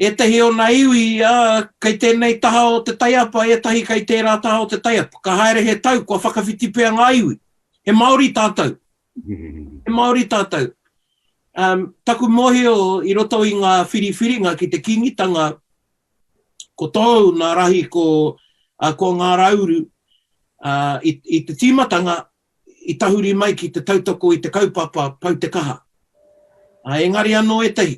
ētahi o nā iwi, ā, kei tēnei taha o te taiapa, ētahi kei tērā taha o te taiapa. Ka haere he tau, kua whakawhiti pea ngā iwi. He Māori tātou. He Māori tātou. Um, taku mōhio i roto i ngā whiriwhiringa ki te Kīngitanga, ko tōu nā rahi ko, uh, ko ngā rauru, uh, i, i te tīmatanga i tahuri mai ki te tautoko i te kaupapa pau te kaha. Ā, engari anō ētahi,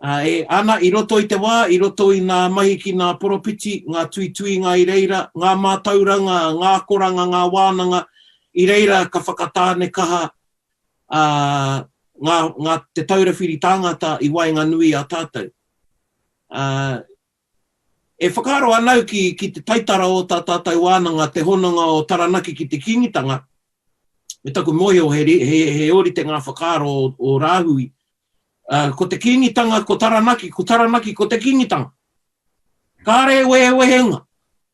ā, e, ana, i roto i te wā, i roto i nā mahi ki nā poropiti, ngā tuituinga i reira, ngā mātauranga, ngā akoranga, ngā wānanga, i reira ka whakatāne kaha, ā, ngā, ngā, te taura whiri tāngata i waenganui i a tātou. Ā, E whakaaro ana au ki, ki te taitara o tā tātou wānanga, te hononga o Taranaki ki te Kīngitanga, me taku mōhio he, he, he ōrite ngā whakaaro o, o Rāhui. Uh, ko te Kīngitanga, ko Taranaki, ko Taranaki, ko te Kīngitanga. Kāre e wehewehenga.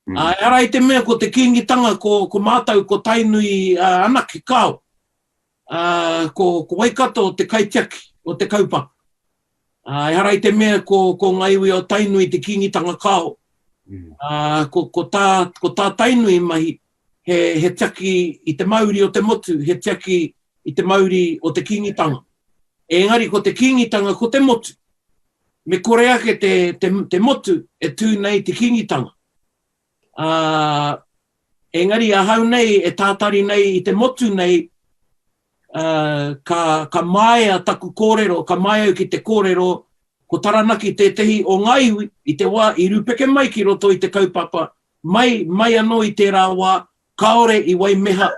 Mm. Uh, ehara i te mea ko te Kīngitanga, ko, ko mātou, ko Tainui uh, anake, kāo. Uh, ko, ko Waikato te kaitiaki o te kaupapa. Ā, ehara i te mea ko, ko ngā iwi o Tainui te Kīngitanga kāo. Mm. Ā, ko, ko, tā, ko tā Tainui mahi, he, he tiaki i te mauri o te motu, he tiaki i te mauri o te Kīngitanga. Engari ko te Kīngitanga ko te motu. Me kore ake te, te, te motu e tū nei te Kīngitanga. Ā, Engari ahau nei e tātari nei i te motu nei, ā, ka, ka māia taku kōrero, ka māia au ki te kōrero, ko Taranaki tētehi o ngā iwi i te wā i rūpeke mai ki roto i te kaupapa, mai, mai anō i tērā wā, kāore i waimeha,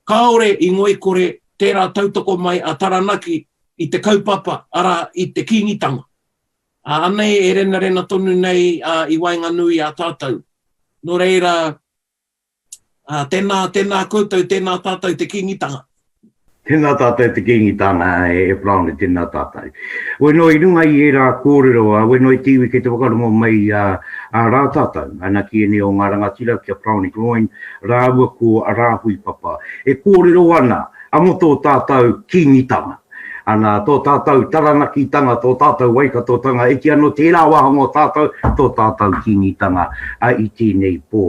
kāore i ngoikore tērā tautoko mai a Taranaki i te kaupapa, arā, i te Kīngitanga. Ā, anei e renarena tonu nei ā, i waenganui i a tātou. Nō reira, ā, tēnā, tēnā koutou, tēnā tātou te Kīngitanga. Tēnā tātou te Kīngitanga, e Paraone, tēnā tātou. Wai noa i runga i ērā kōrero, ā, wai noa i te iwi kei te whakarongo mai i a, a rā tātou, ana ki ēnei o ngā rangatira, ki a Paraone Gloyne rāua ko Rāhui Papa, e kōrero ana a mō tō tātou Kīngitanga. Ana, tō tātou Taranakitanga, tō tātou Waikatotanga, iti anō tērā wāhanga o tātou, tō tātou Kīngitanga i tēnei pō.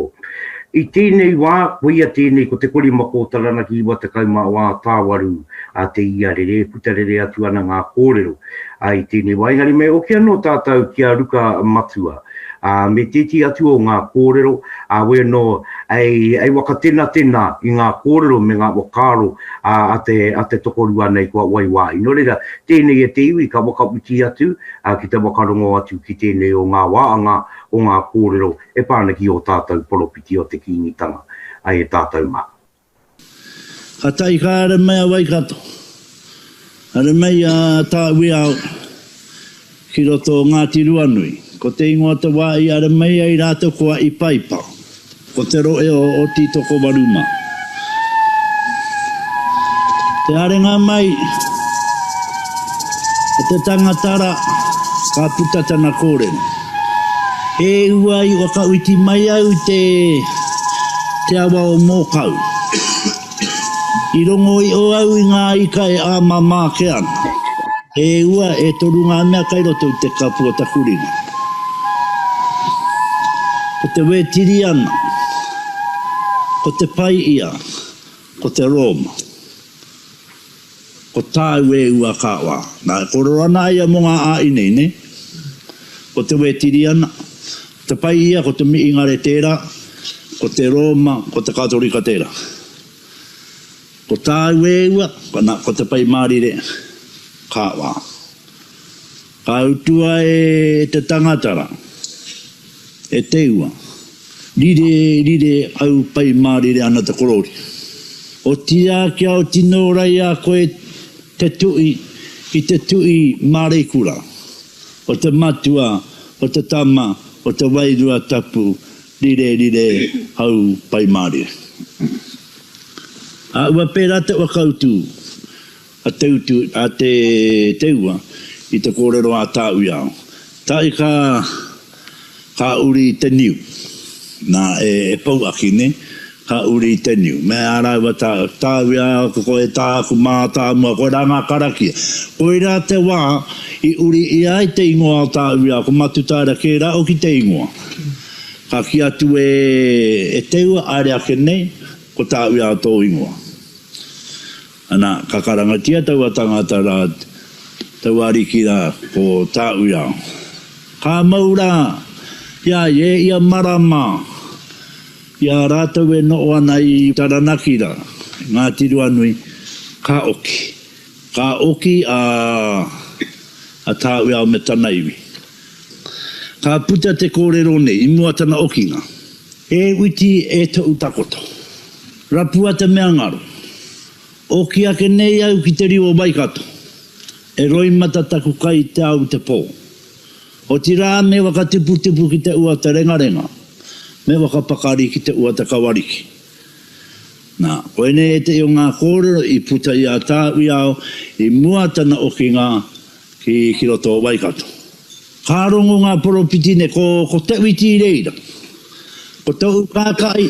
I tēnei wā, koia tēnei ko te korimako o Taranaki 94 tāwaru a te iarere, e puta rere atu ana ngā kōrero i tēnei wā. Engari me oki anō tātou ki a Ruka Matua, ā, me tētehi atu o ngā kōrero, ā, wē anō, hei, hei whakatenatena i ngā kōrero me ngā whakaaro a, a te, a te tokorua nei kua wai wāhi. Nō reira, tēnei e te iwi ka whakawhiti atu, ā, ki te whakarongo atu ki tēnei o ngā wāanga o ngā kōrero e pā ana ki ō tātou poropiti o te Kīngitanga, ā, e tātou mā. Ka tae ka haere mai a Waikato, haere mai a Tāuiao ki roto o Ngāti Ruanui. Ko te ingoa o te wā i haere mai ai rātou ko Aipaipa, ko te rohe o Tītokowaru mā. Te haerenga mai o te tangata rā, ka puta tana kōrero. He ua i whakauiti mai au i te te awa o Mōkau. I rongo iho au i ngā ika e āmama ake ana. He ua e toru ngā mea kai roto i te kapu o taku ringa. Ko te Wētiriana, ko te pai ia, ko te Rōma. Ko tāu e ua ka wā. Nā, e kōrero ana a ia mō ngā ā-inei, nē? Ko te Wētiriana, te pai ia, ko te Miingare tērā, ko te Rōma, ko te Katorika tērā. Ko tāu e ua, nā, ko te Pai Mārire, ka wā. Ka utua e te tangata rā, e te ua. Rire, rire, au pai mārire ana te korōria. Otirā kia oti nō rai a koe te tui i te tui māreikura o te Matua, o te Tama, o te Wairua Tapu, rire, rire, hau pai mārire. Ā, ua pērā te whakautu a te utu a te te ua i te kōrero a Tāuiao. Tae ka ka uri te niu. Nā, e, e pouaki, nē? Ka uri te niu. Me ā rāua tā, Tāuiao, ko koe tāku mātāmua, koirā ngā karakia. Koirā te wā i uri ia ai te ingoa o Tāuiao, ko Matutaera kē rā hoki te ingoa. Ka kī atu e, e te ua, haere ake nei, ko Tāuiao tō ingoa. Ana, ka karangatia taua tangata rā, taua ariki rā, ko Tāuiao. Ka mau rā i a ia ia marama i a rātou e noho ana i Taranaki rā, Ngāti Ruanui, ka oki. Ka oki a, a Tāuiao me tana iwi. Ka puta te kōrero nei i mua tana okinga. E witi e tou takoto. Rapua te mea ngaro. Oki ake nei au ki te riu o Waikato. E roimata taku kai i te ao i te pō. Otirā me whakatuputupu ki te ua te rengarenga, me whakapakari ki te ua te kawariki. Nā, koinei ētehi o ngā kōrero i puta i a Tāuiao i mua tana okinga ki, ki roto o Waikato. Ka rongo ngā poropiti nei, ko, ko Te Witi i reira. Ko tōu kākai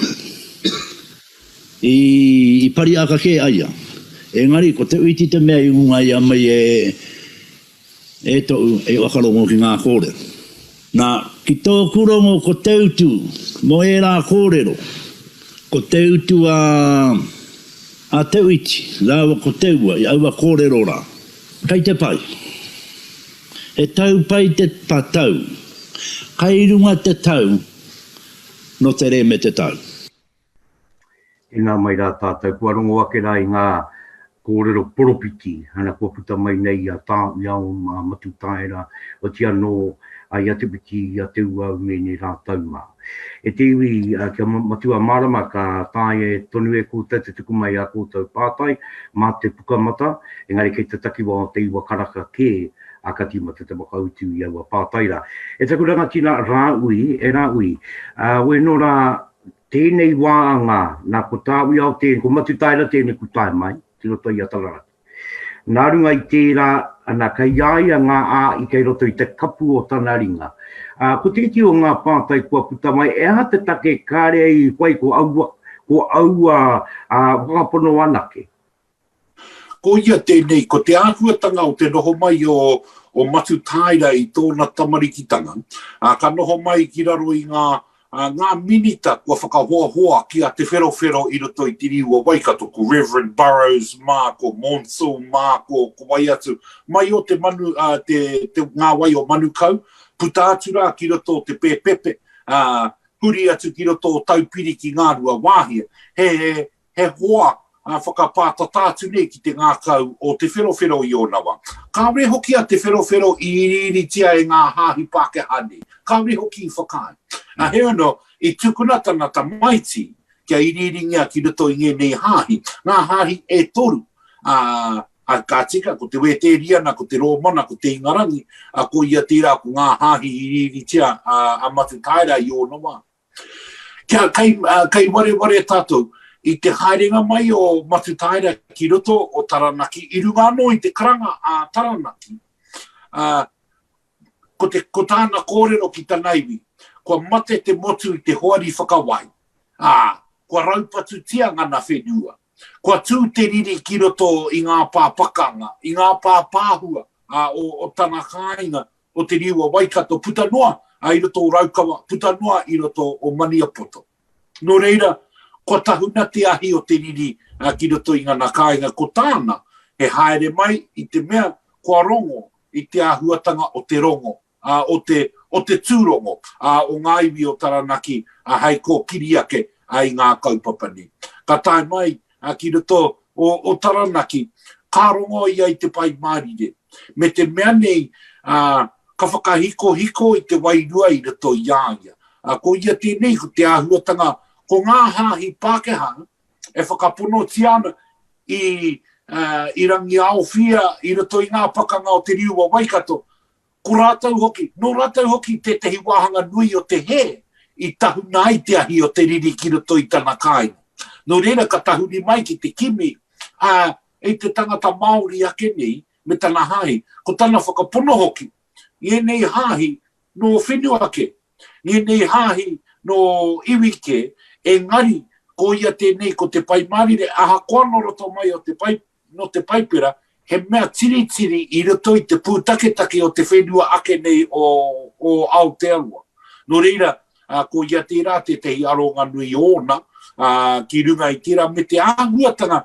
i, i Pariaka kē a ia. Engari, ko Te Witi te mea i ūngaia mai e, e tōu, e whakarongo ki ngā kōrero. Nā, ki tōku rongo ko te utu mō ērā kōrero, ko te utu a, a Te Witi rāua ko Te Ua i aua kōrero rā. Kei te pai. He tau pai te tau. Kai runga te tau no te re me te tau. Tēnā mai rā tātou, kua rongo ake rā i ngā kōrero poropiti, ana kua puta mai nei i a Tā, i a a Matutaera, oti anō i a Te Whiti, i a Te Uau me ēnei rātou mā. E te iwi, kia matua mārama, ka taea e tonu e koutou te tuku mai ā koutou pātai mā te Pukamata, engari kei te takiwā o te iwa karaka kē a ka tīmata te whakautu i aua pātai rā. E taku rangatira Rāui, e Rāui, wēnō rā tēnei wāanga, nā ko Tāwiao tēnei, ko Matutaera tēnei ku tae mai ki roto i a Taranaki. Nā runga i tērā, ana, kei a ia ngā āi kei roto i te kapu o tana ringa. Ā, ko tētehi o ngā pātai kua puta mai, e aha te take kāre ai i whai ko aua, ko aua ā, whakapono anake? Ko ia tēnei, ko te āhuatanga o te noho mai o, o Matutaera i tōna tamarikitanga, ā, ka noho mai ki raro i ngā, ā, ngā minita kua whakahoahoa ki a Te Wherowhero i roto i te riu o Waikato, ko Reverend Burrows mā, ko Maunsell mā, ko, ko wai atu, mai o te manu, ā, te, te, ngā wai o Manukau, puta atu rā ki roto o Te Pēpepe, ā, huri atu ki roto o Taupiri ki Ngāruawāhia. He, he, he hoa whakapātata atu nei ki te ngākau o Te Wherowhero i ōna wā. Kāore hoki a Te Wherowhero i iriiritia e ngā hāhi Pākehā nei, kāore hoki i whakaae. Heoi anō, i tukuna tana tamaiti kia iriiringia ki roto i ngēnei hāhi, ngā hāhi e toru, ā, ka tika, ko te Wētēriana, ko te Rōmana, ko te Ingarangi, ā, ko ia tērā ko ngā hāhi i iriiritia a Matutaera i ōna wā. Kia kei, kei wareware tātou i te haerenga mai o Matutaera ki roto o Taranaki, i runga anō i te karanga a Taranaki, ā, ko, te, ko tāna kōrero ki tana iwi, kua mate te motu i te hoari whakawai, ā, kua raupatutia ngana whenua, kua tū te riri ki roto i ngā pā pakanga, i ngā pā pāhua ā, o, o tana kāinga, o te riu o Waikato puta noa i roto o Raukawa, puta noa i roto o Maniapoto. Nō reira, kua tahuna te ahi o te riri ki roto i ngana kāinga, ko tāna he haere mai i te mea kua rongo i te āhuatanga o te rongo, o te, o te tūrongo o ngā iwi o Taranaki hei kōkiri ake i ngā kaupapa nei. Ka tae mai ki roto o, o Taranaki, ka rongo ia i te Pai Mārire, me te mea nei, ā, ka whakahikohiko i te wairua i roto i a ia. Ā, ko ia tēnei, ko te āhuatanga, ko ngā hāhi Pākehā e whakaponotia ana i, ā, i Rangiaowhia i roto i ngā pakanga o te riu o Waikato, Ko rātou hoki, nō rātou hoki tētehi wāhanga nui o te hē i tahuna ai te ahi o te riri ki roto i tana kāinga. Nō reira ka tahuri mai ki te kimi, ā, i te tangata Māori ake nei me tana hāhi. Ko tana whakapono hoki, i ēnei hāhi nō whenua kē, i ēnei hāhi nō iwi kē, engari ko ia tēnei ko te Pai Mārire, ahakoa nō roto mai o te Pai, nō te Paipera, he mea tiritiri i roto i te pūtaketake o te whenua ake nei o, o Aotearoa. Nō reira, ko ia tērā tētehi aronga nui ōna ki runga i tērā me te āhuatanga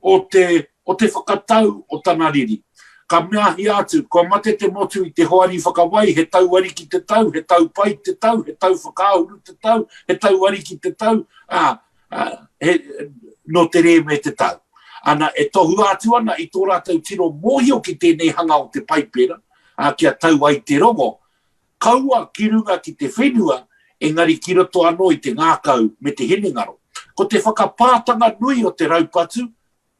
o te, o te whakatau o tana riri. Ka meahia atu, kua mate te motu i te hoari whakawai, he tau ariki te tau, he tau pai te tau, he tau whakaahuru te tau, he tau ariki te tau, ā, he, nō te rē me te tau. Ana, e tohua atu ana i tō rātou tino mōhio ki tēnei hanga o te Paipera, ā, kia tau ai te rongo, kaua ki runga ki te whenua, engari ki roto anō i te ngākau me te hinengaro. Ko te whakapātanga nui o te raupatu,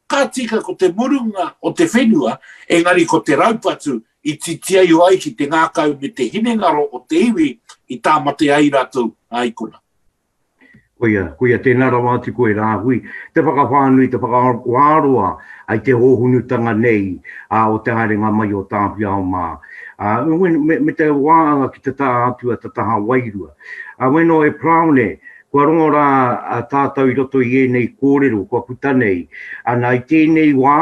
ka tika ko te murunga o te whenua, engari ko te raupatu i titia iho ai ki te ngākau me te hinengaro o te iwi i tāmate ai rātou i konā. Koia, koia tēnā rawa atu koe Rāhui, te whakawhānui, te whakawāroa ai te hōhonutanga nei ā, o te haerenga mai o Tāwhiao mā. Ā, me, me, me te wāanga ki te taha atua, te taha wairua. Ā, weno e Paraone, kua rongo rā a tātou i roto i ēnei kōrero kua puta nei, ana i tēnei wā,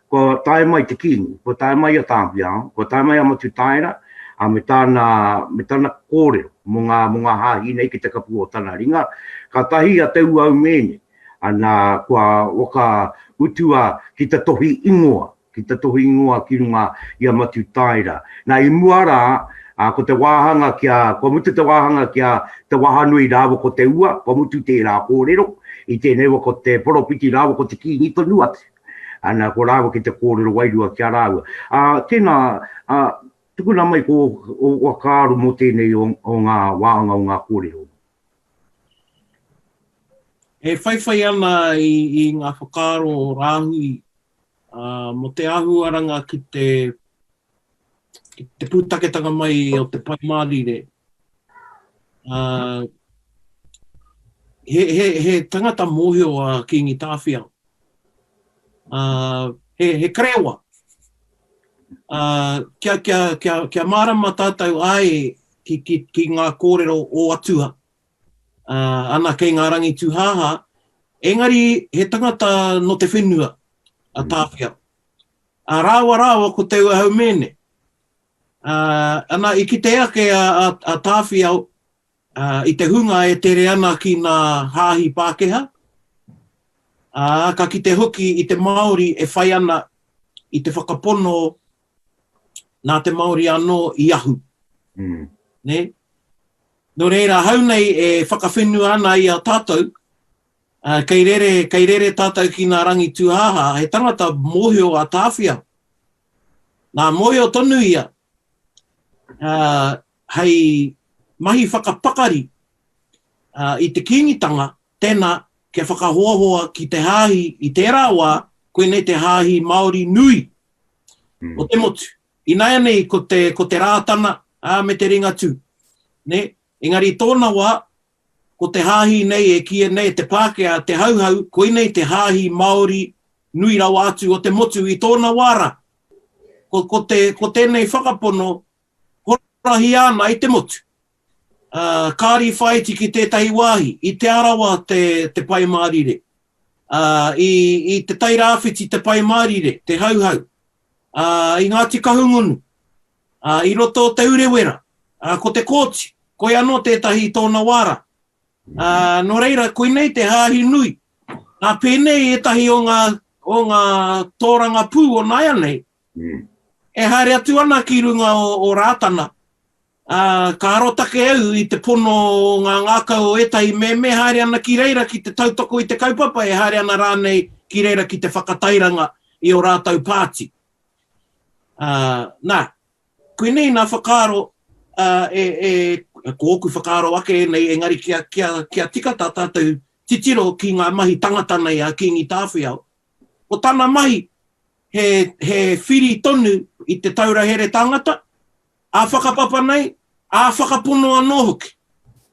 kua tae mai te Kīngi, kua tae mai a Tāwhiao, kua tae mai a Matutaera, ā, me tāna, me tana kōrero mō ngā, mō ngā hāhi nei ki te kapu o tana ringa, kātahi a Te Uaumēne, ana, kua whakautua ki te tohi ingoa, ki te tohi ingoa ki runga i a Matutaera. Nā, i mua rā, Ā, ko te wāhanga kia, kua mutu te wāhanga ki a Te Wahanui rāua ko Te Ua, kua mutu tērā kōrero, i tēnei wā ko te poropiti rāua ko te Kīngi tonu atu. Ana, ko rāua ki te kōrero wairua ki a rāua. Ā, tēnā, ā, tukuna mai ko ō whakaaro mō tēnei o, o ngā wāhanga o ngā kōrero. E whaiwhai ana i, i ngā whakaaro o Rāhui, ā, mō te āhuaranga ki te ki te pūtaketanga mai o te Pai Mārire, uh, he, he, he tangata mōhio a Kīngi Tāwhiao. Uh, he, he karewa. Uh, kia, kia, kia, kia mārama tātou ai ki, ki, ki ngā kōrero o Atua. Uh, ana kei ngā rangi tūhāhā, engari he tangata no te whenua a mm. Tāwhiao. A rāua rāua ko Te Ua Haumēne. Ā, ana, i kite ake a, a, a Tāwhiao ā, i te hunga e tere ana ki ngā hāhi Pākehā, ā, ka kite hoki i te Māori e whai ana i te whakapono nā te Māori anō i ahu. Mm. Nē? Nō reira, ahau nei e whakawhenua ana i a tātou, Ā, kei rere, kei rere tātou ki ngā rangi tūhāhā, he tangata mōhio a Tāwhiao. Nā, mōhio tonu ia, ā, hei mahi whakapakari, ā, i te Kīngitanga, tēnā, kia whakahoahoa ki te hāhi i tērā wā, koinei te hāhi Māori nui o te motu. Ināianei ko te, ko te Rātana, ā, me te Ringatū, nē? Engari i tōna wā, Ko te hāhi nei e kīia nei e te Pākehā te Hauhau, koinei te hāhi Māori nui rawa atu o te motu i tōna wā rā. Ko, ko, te, ko tēnei whakapono horahia ana i te motu. Uh, kāri whāiti ki tētahi wāhi, i Te Arawa te, te Pai Mārire, uh, i, i Te Tairāwhiti te Pai Mārire, te Hauhau, uh, i Ngāti Kahungunu, Ā, i roto o Te Urewera, ā, ko Te Kooti, koia anō tētahi i tōna wā rā. Ā, nō reira, koinei te hāhi nui. Nā, pēnei ētahi o ngā, o ngā tōrangapū o nāianei, e haere atu ana ki runga o, o Rātana, ā, ka arotake au i te pono o ngā ngākau o ētahi me, me haere ana ki reira ki te tautoko i te kaupapa, e haere ana rānei ki reira ki te whakatairanga i ō rātou pāti. Ā, nā, koinei nā whakaaro, ā, e, e, ko ōku whakaaro ake ēnei, engari kia, kia, kia tika tā tātou titiro ki ngā mahi tangata nei a Kīngi Tāwhiao. Ko tana mahi, he, he whiri tonu i te taura here tangata, ā-whakapapa nei, ā-whakapono anō hoki.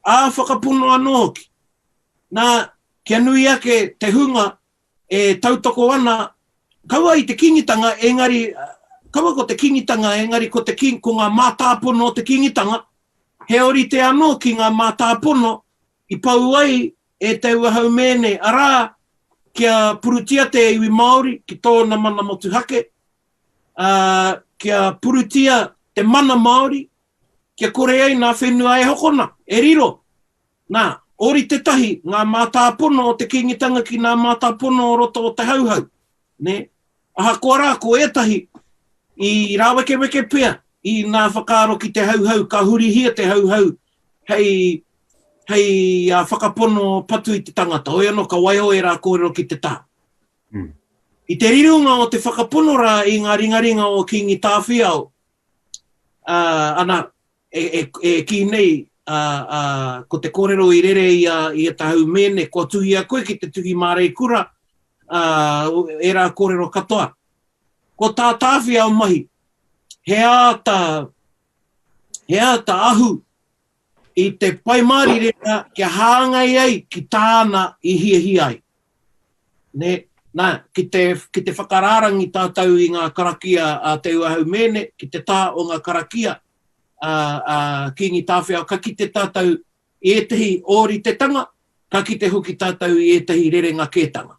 Ā-whakapono anō hoki. Nā, kia nui ake te hunga e tautoko ana, kaua i te Kīngitanga, engari, kaua ko te Kīngitanga, engari ko te Kīng, ko ngā mātāpono o te Kīngitanga, he ōrite anō ki ngā mātāpono i pau ai e Te Ua Haumēne, arā, kia purutia te iwi Māori ki tōna mana motuhake, ā, kia purutia te mana Māori, kia kore ai ngā whenua e hokona, e riro. Nā, ōrite tahi ngā mātāpono o te Kīngitanga ki ngā mātāpono o roto o te Hauhau, nē? Ahakoa rā, ko ētahi i rāwekeweke pea i ngā whakaaro ki te Hauhau, ka hurihia te Hauhau hei, hei whakapono patu i te tangata. Hoi anō, ka waiho ērā kōrero ki te taha. I te rironga o te whakapono rā i ngā ringaringa o Kīngi Tāwhiao, ā, ana, e, e, e kī nei, ā, ā, ko te kōrero i rere i a, i a Tahau Mēne, kua tuhia koe ki te tuhi māreikura, ā, ērā kōrero katoa. Ko tā Tāwhiao mahi, he āta, he āta ahu i te Pai Mārire rā kia hāngai ai ki tāna i hiahia ai. Nē? Nā, ki te, ki te whakarārangi tātou i ngā karakia a Te Ua Haumēne, ki te taha o ngā karakia a, a Kīngi Tāwhiao, ka kite tātou i ētehi ōritetanga, ka kite hoki tātou i ētehi rerenga kētanga.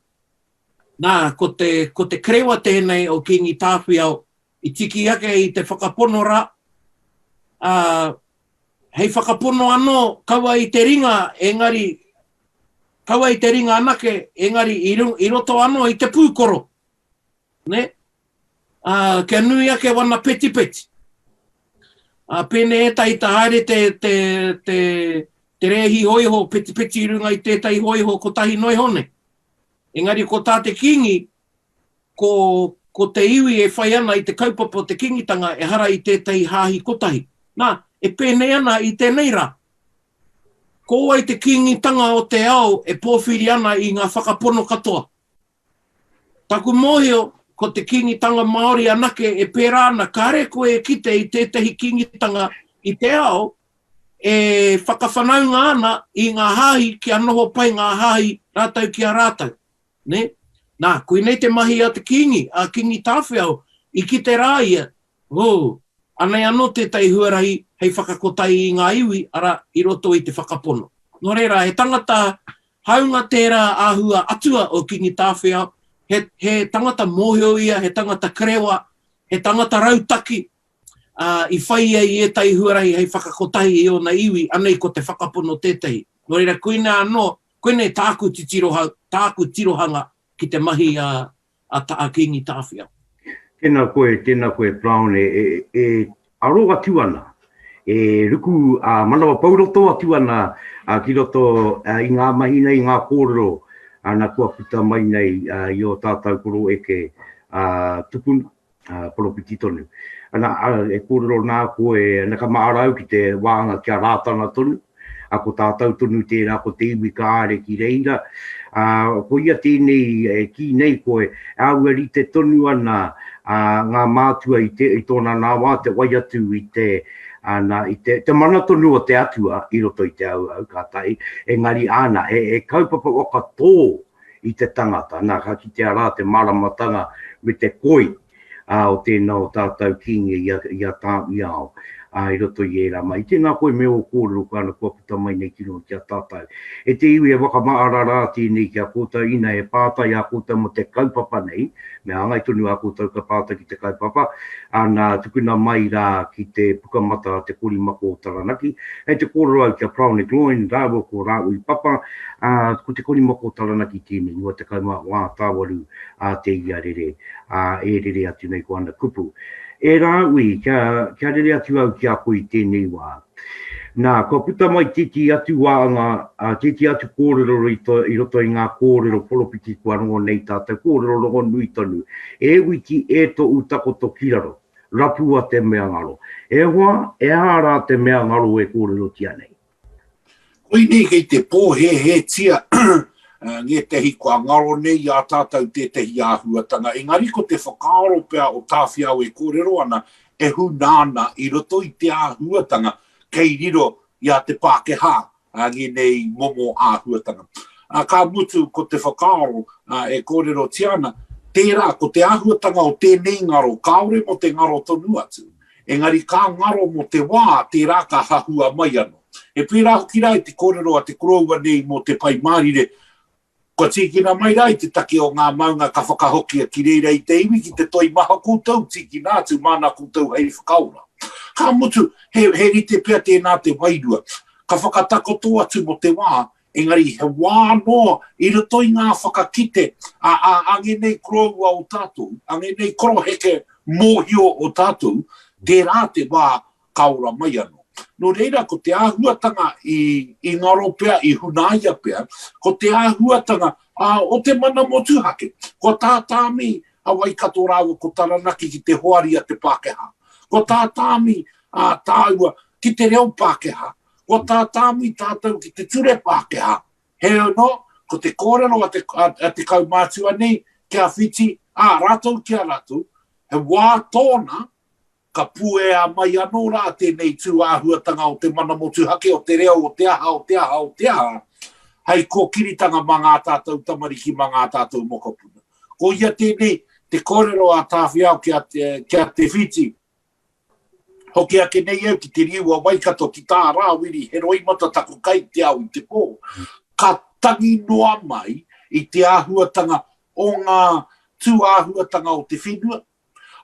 Nā, ko te, ko te kerewa tēnei o Kīngi Tāwhiao i tiki ake i te whakapono rā, ā, hei whakapono anō, kaua i te ringa, engari, kaua i te ringa anake, engari i, i roto anō i te pūkoro, nē? Ā, kia nui ake wana petipeti. Ā, pēnei ētahi ta haere te, te, te, te rēhi hōiho, petipeti i runga i tētahi hōiho kotahi noa iho nei. Engari ko tā te Kīngi, ko, ko te iwi e whai ana i te kaupapa o te Kīngitanga ehara i tētahi hāhi kotahi. Nā, e pēnei ana i tēnei rā. Ko wai te Kīngitanga o te ao e pōwhiri ana i ngā whakapono katoa? Taku mōhio, ko te Kīngitanga Māori anake e pērā ana, kāre koe e kite i tētahi Kīngitanga i te ao e whakawhanaunga ana i ngā hāhi kia noho pai ngā hāhi rātou ki a rātou. Nē? Nā, koinei te mahi a te Kīngi, a Kīngi Tāwhiao, i kite rā ia, hō, anei anō tētahi huarahi hei whakakotahi i ngā iwi, arā, i roto i te whakapono. Nō reira, he tangata Hāunga tērā āhua atua o Kingi Tāwhiao, he, he tangata mōhio ia, he tangata karewa, he tangata rautaki, ā, i whai ia i ētahi huarahi hei whakakotahi i ōna iwi, anei ko te whakapono tētahi. Nō reira, koinā anō, koinei tāku titiroha, tāku tirohanga ki te mahi a, a, a Kīngi Tāwhiao. Tēnā koe, tēnā koe Brown e, e, e aro atu ana, e ruku a manawa pouroto atu ana a, ki roto a, i ngā mahi nei, i ngā kōrero ana kua puta mai nei a, i ō tātou koro eke a, tupuna. ā, poropiti tonu. Ana, ā, e kōrero nā koe, ana ka mahara au ki te wāhanga ki a Rātana tonu, ā, ko tātou tonu tērā, ko te iwi ka haere ki reira, ā, ko ia tēnei e kī nei koe, āhua rite tonu ana, ā, ngā mātua i te, i tōna nā wā te wai atu i te, ana, i te, te mana tonu o te Atua i roto i te auau, ka tahi, engari āna, he, he kaupapa whakatō i te tangata, nā, ka kitea rā te māramatanga me te koi ā, o tēnā o tātou Kīngi i a, i a Tāwhiao, ā, i roto i ērā mahi. Tēnā koe me ō kōrero kāna kua puta mai nei ki runga ki a tātou. E te iwi e whakamahara rā tēnei ki a koutou ina e pātai a koutou mō te kaupapa nei, me hāngai tonu a koutou ka pātai ki te kaupapa, ā, nā, tukuna mai rā ki te pukamata a Te Korimako o Taranaki. Hei te kōrero au ki a Paraone Gloyne rāua ko Rāhui Papa, Ā, ko te korimako o Taranaki tēnei, 94 tāwaru a te ia rere, ā, e rere atu nei ko ana kupu. E Rāui, kia, kia rere atu au ki a koe i tēnei wā. Nā, kua puta mai tētehi atu wāanga, ā, tētehi atu kōrero i to, i roto i ngā kōrero poropiti kua rongo nei tātou, kōrero rongonui tonu. E Witi, e toʻu takoto ki raro, rapua te mea ngaro. E hoa, e aha rā te mea ngaro e kōrerotia nei? Koinei kei te pōhēhētia ngētehi kua ngaro nei i a tātou tētehi āhuatanga, engari ko te whakaaro pea o Tāwhiao e kōrero ana, e huna ana i roto i te āhuatanga kei riro i a te Pākehā ngēnei momo āhuatanga. Ka mutu ko te whakaaro e kōrerotia ana, tērā ko te āhuatanga o tēnei ngaro kāore mō te ngaro tonu atu, Engari ka ngaro mō te wā, tērā ka hahua mai anō. He pērā hoki rā i te kōrero a te koroua nei mō te Pai Mārire, kua tīkina mai rā i te take o ngā maunga ka whakahokia ki reira i te iwi ki te toimaha koutou, tīkina atu māna koutou hei whakaora. Ka mutu, he, he rite pea tēnā te wairua. Ka whakatakoto atu mō te wā, Engari he wā anō i roto i ngā whakakite a, a, a ngēnei koroua o tātou, a ngēnei koroheke mōhio o tātou, tērā te wā ka ora mai anō. Nō reira, ko te āhuatanga i, i ngaro pea, i hunaia pea, ko te āhuatanga a, o te mana motuhake. Kua tātāmi a Waikato rāua ko Taranaki ki te hoari a te Pākehā. Kua tātāmi a tāua ki te reo Pākehā. Kua tātāmi tātou ki te ture Pākehā. Heoi anō, ko te kōrero a te, a, a te kaumātua nei, kia whiti, ā, rātou ki a rātou, he wā tōna, ka puea mai anō rā tēnei tū āhuatanga o te mana motuhake, o te reo, o te aha, o te aha, o te aha, hei kōkiritanga mā ngā tātou tamariki, mā ngā tātou mokopuna. Ko ia tēnei, te kōrero a Tāwhiao ki a, ki a Te Whiti, Hoki ake nei au ki te riu a Waikato ki tā Rāwiri he roimata taku kai te ao i te pō. Ka tangi noa mai i te āhuatanga o ngā tū āhuatanga o te whenua,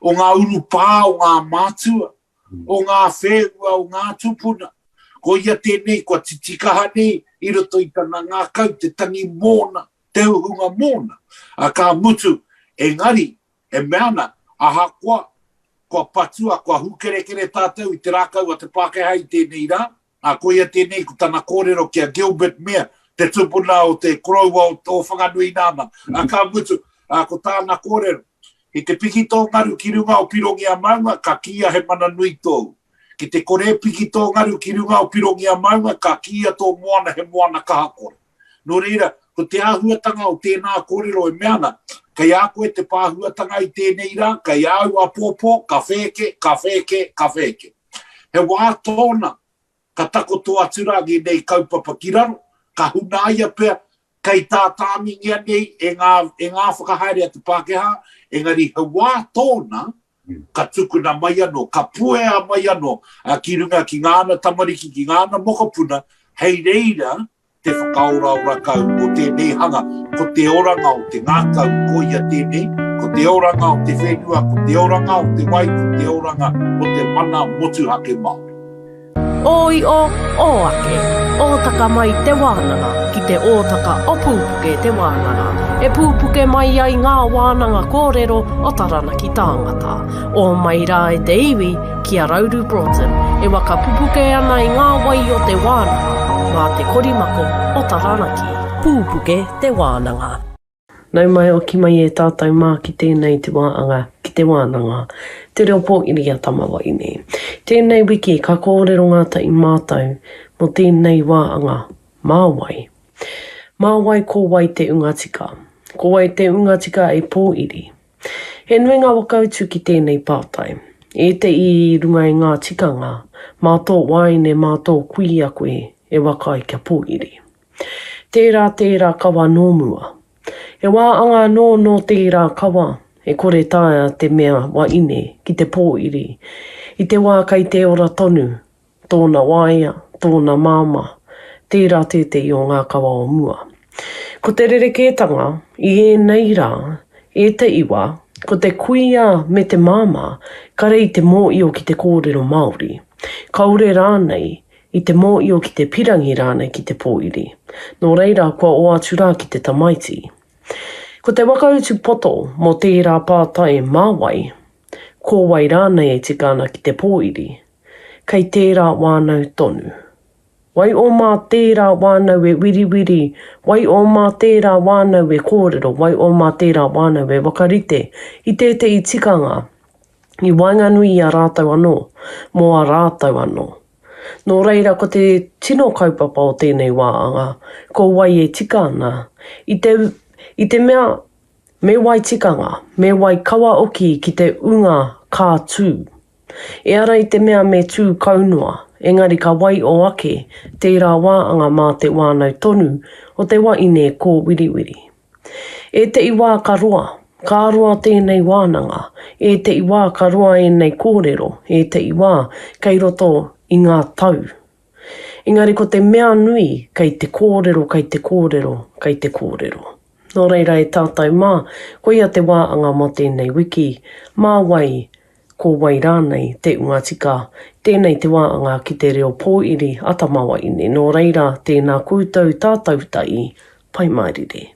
o ngā urupā o ngā mātua, o ngā whēua o ngā tūpuna. Ko ia tēnei kua titikaha nei i roto i tana ngākau te tangi mōna, te uhunga mōna. Ka mutu, engari, e mea ana, ahakoa. kua patua, kua hūkerekere tātou i te rākau a te Pākehā i tēnei rā, ā, koia tēnei ko tana kōrero ki a Gilbert Mair, te tupuna o te koroua o Whanganui nāna, ā, ka mutu, ā, ko tāna kōrero, I te piki tō ngaru ki runga o Pirongia maunga, ka kīia he mana nui tōu. Ki te kore e piki tō ngaru ki runga o Pirongia maunga, ka kīia tō moana he moana kahakore. Nō reira, ko te āhuatanga o tēnā kōrero e mea ana, kei a koe te pāhuatanga i tēnei rā, kei a au āpōpō, ka whēke, ka whēke, ka whēke. He wā tōna ka takoto atu rā ngēnei kaupapa ki raro, ka hunaia pea, kei tātāmingia nei e ngā, e ngā whakahaere a te Pākehā, engari he wā tōna ka tukuna mai anō, ka puea mai anō ki runga ki ngāna tamariki, ki ngāna mokopuna, hei reira te whakaoraora kau o tēnei hanga, ko te oranga o te ngākau, koia tēnei, ko te oranga o te whenua, ko te oranga o te wai, ko te oranga o te mana motuhake Māori. Ō io, ō ake, ōtaka mai te wānanga ki te ōtaka o Pūpuke te wānanga, e pūpuke mai ai ngā wānanga kōrero o Taranaki tāngata. Ō mai rā e te iwi ki a Rauru Broughton e waka pupuke ana i ngā wai o te wānanga mā te korimako o Taranaki. Pūpuke te wānanga. Nau mai oki mai e tātou mā ki tēnei te wāanga, ki te wānanga, te reo pōiri a Tamawaine. Tēnei wiki ka kōrero ngātahi mātou mō tēnei wāanga, mā wai? Mā wai ko wai te unga tika? Ko wai te unga tika e pōiri? He nui ngā whakautu ki tēnei pātai. Ētehi i runga i ngā tikanga, mā tō wāine, mā tō kuia koe e whakaae kia pōiri. Tērā tērā kawa nō mua. He wā anga anō nō tērā kawa e kore taea te mea waine ki te pōiri i te wā kei te ora tonu tōna waea, tōna māmā, tērā tētehi o ngā kawa o mua. Ko te rerekētanga, i ēnei rā, e te iwa, ko te kuia me te māmā, kare i te mōio ki te kōrero Māori, kaore rānei i te mōio ki te pirangi rānei ki te pōiri. Nō reira, kua oatu rā ki te tamaiti. Ko te whakautu poto mō tērā pātai mā wai, ko wai rānei e tika ana ki te pōiri, Kei tērā wānau tonu. Wai o mā tērā wānau e wiriwiri, wai o mā tērā wānau e kōrero, wai o mā tērā wānau e whakarite i tētehi tikanga i waenganui i a rātou anō, mō a rātou anō. Nō reira ko te tino kaupapa o tēnei wāanga, ko wai e tika ana, i te, i te mea me wai tikanga, me wai kawa oki ki te unga ka tū. Ehara i te mea me tū kau noa, engari ka waio ake tērā wāanga mā te wānau tonu o te waine kōwiriwiri. Ētehi wā ka roa, ka roa tēnei wānanga, ētehi wā ka roa ēnei kōrero, ētehi wā kei roto i ngā tau. Engari ko te mea nui kei te kōrero, kei te kōrero, kei te kōrero. Nō reira e tātou mā, koia te wāanga mō tēnei wiki, mā wai, ko wai rānei te unga tika. Tēnei te wāanga ki te reo pōiri a Tamawaine. Nō reira, tēnā koutou tātou tahi, Pai mārire.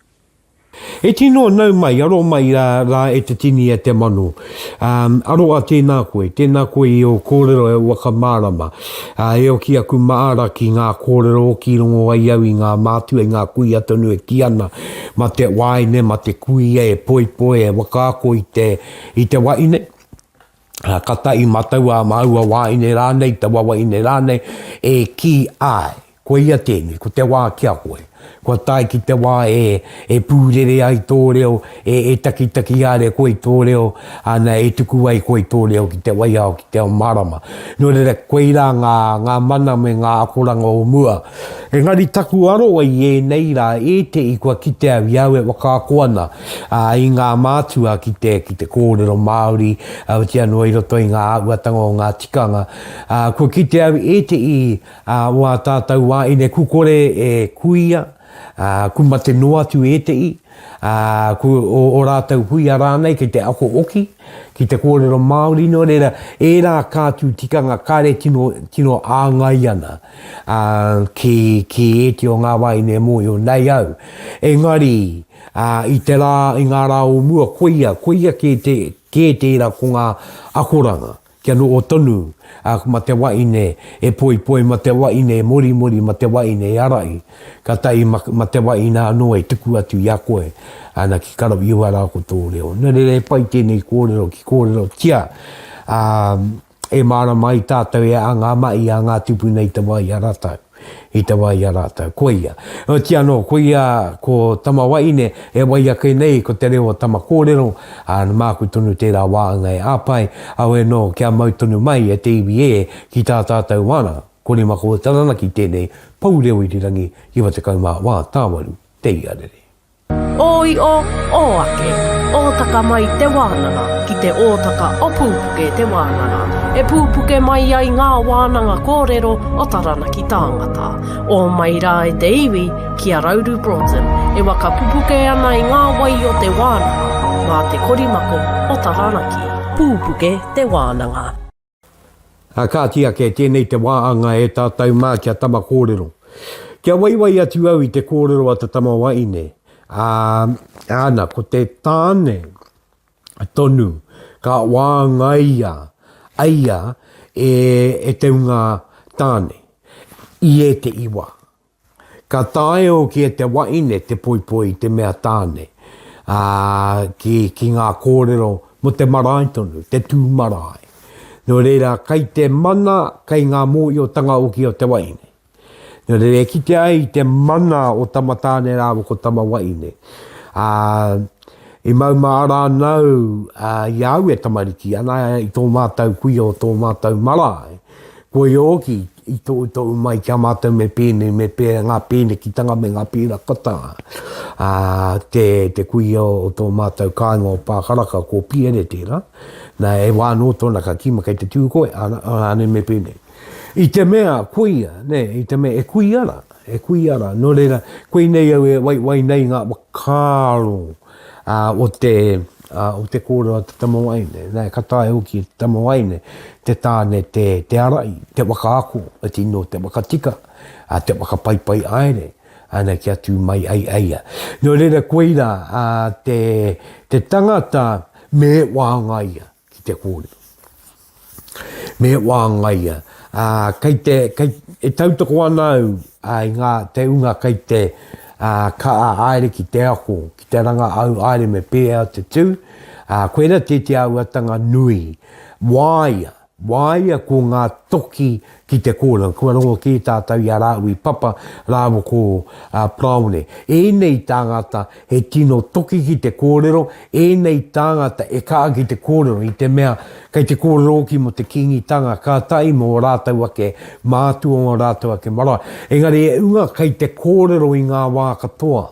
E tino nau mai, aro mai rā, rā e te tini e te mano. Um, aroa tēnā koe, tēnā koe i ō kōrero e whakamārama. Ā, e oki aku maara ki ngā kōrero oki rongo ai au i ngā mātua, i ngā kuia tonu e kī ana, ma te wāine, ma te kuia e poipoi, e whakaako i te, i te waine. Ā, ka tae ma taua, ma aua wāine rānei, taua waine rānei, e kī āe. Koia tēnei, ko te wā ki a koe. Kua tae ki te wā e, e pūrere ai tō reo, e, e takitaki haere koe i tō reo, ana, e tuku ai koe i tō reo ki te waiao, ki te ao mārama. Nō reira, koirā ngā, ngā mana me ngā akoranga o mua. Engari taku aroa i ēnei rā, ētehi kua kite au i au e whakaako ana, ā, i ngā mātua ki te, ki te kōrero Māori, otirā noa i roto i ngā āhuatanga o ngā tikanga, ā, kua kite au ētehi, Ā, o ā tātou wāhine kukore e kuia, Ā, ku mate noa atu ētehi, ā, ku o, o rātou huia rānei kei te ako oki, ki te kōrero Māori, nō reira, ērā kātū tikanga kāre tino, tino āngai ana, ā, ki, ki ēti o ngā wāhine e mōhio nei au. Engari, ā, i te rā, i ngā rā o mua, koia, koia kē te, kē tērā ko ngā akoranga. Kia noho tonu, a, ma te waine e poipoi, ma te waine e morimori, ma te waine e arai, katahi ma, ma te waina anō e tuku atu i a koe, ana, ki karawhiua rā ko tō reo. Nō reira, he pai tēnei kōrero ki kōrerotia, ā, e mārama ai tātou e a ngā mahi a ngā tūpuna i te wā i a rātou. I te wā i a rātou. Koia. Ooti anō, koia ko Tamawaine e wai ake nei ko te reo o Tamakōrero, ā, māku tonu tērā wāanga e āpai, auē nō, kia mau tonu mai e te iwi e ki tā tātou wānanga. Korimako o Taranaki tēnei pou reo irirangi 94 tāwaru te iarere. Ō io, ō ake, ōtaka mai te wānanga ki te ōtaka o Pūpuke te wānanga, e pūpuke mai ai ngā wānanga kōrero o Taranaki tāngata. Ō mai rā e te iwi ki a Rauru Broughton e waka pupuke ana i ngā wai o te wānanga mā te korimako o Taranaki. Pūpuke te wānanga. Ā, kāti ake, tēnei te wāanga e tātou mā kia tama kōrero. Kia waiwai atu au i te kōrero a te tama waine, ā, āna, ko te tāne tonu ka wāngaia aia e, e te hunga tāne i ētehi wā. Ka taea hoki e te waine te poipoi i te mea tāne, ā, ki, ki ngā kōrero mō te marae tonu, te tū marae. Nō reira, kai te mana, kai ngā mōhiotanga hoki o te waine. Nō reira, e kitea ai te mana o tama tāne rāua ko tama waine. Ā, i maumahara ana au i a au e tamariki ana i tō mātou kuia o tō mātou marae, Koia hoki i tohutohu mai ki a mātou me pēnei, me pērā, ngā pēnekitanga me ngā pērakatanga. Ā, te, te kuia o tō mātou kāinga o Pākaraka, ko Piere tērā, nā, he wā anō tōna ka tīma kei te tū koe, āna, āne me pēnei. I te mea, koia, nē, i te mea, e kuia rā, e kuia rā, nō reira, koinei au e waiwai nei ngā whakaaro, ā, o te, ā, o te kōrero a te tamawaine, nē, ka taea hoki e te tamawaine te tāne te, te ārahi, te whakaako, oti nō te whakatika, ā, te whakapaipai haere, ana kia tū mai ai a ia. Nō reira, koirā, ā, te, te tangata me wāngai ia ki te kōrero. Me wāngaia. Ā, kei te, kei, e tautoko ana au ā, i ngā, te hunga kei te ā, kaha haere ki te ako, ki te rangahau haere me pēhea te tū, ā, koirā tētehi āhuatanga nui. Wāia, wāia ko ngā toki ki te kōrero. Kua rongo kē tātou i a Rāhui Papa rāua ko Paraone. Ēnei tāngata he tino toki ki te kōrero, ēnei tāngata e kaha ki te kōrero i te mea kei te kōrero hoki mō te Kīngitanga kātahi mō ō rātou ake mātua, ō rātou ake marae. Engari e unga kei te kōrero i ngā wā katoa.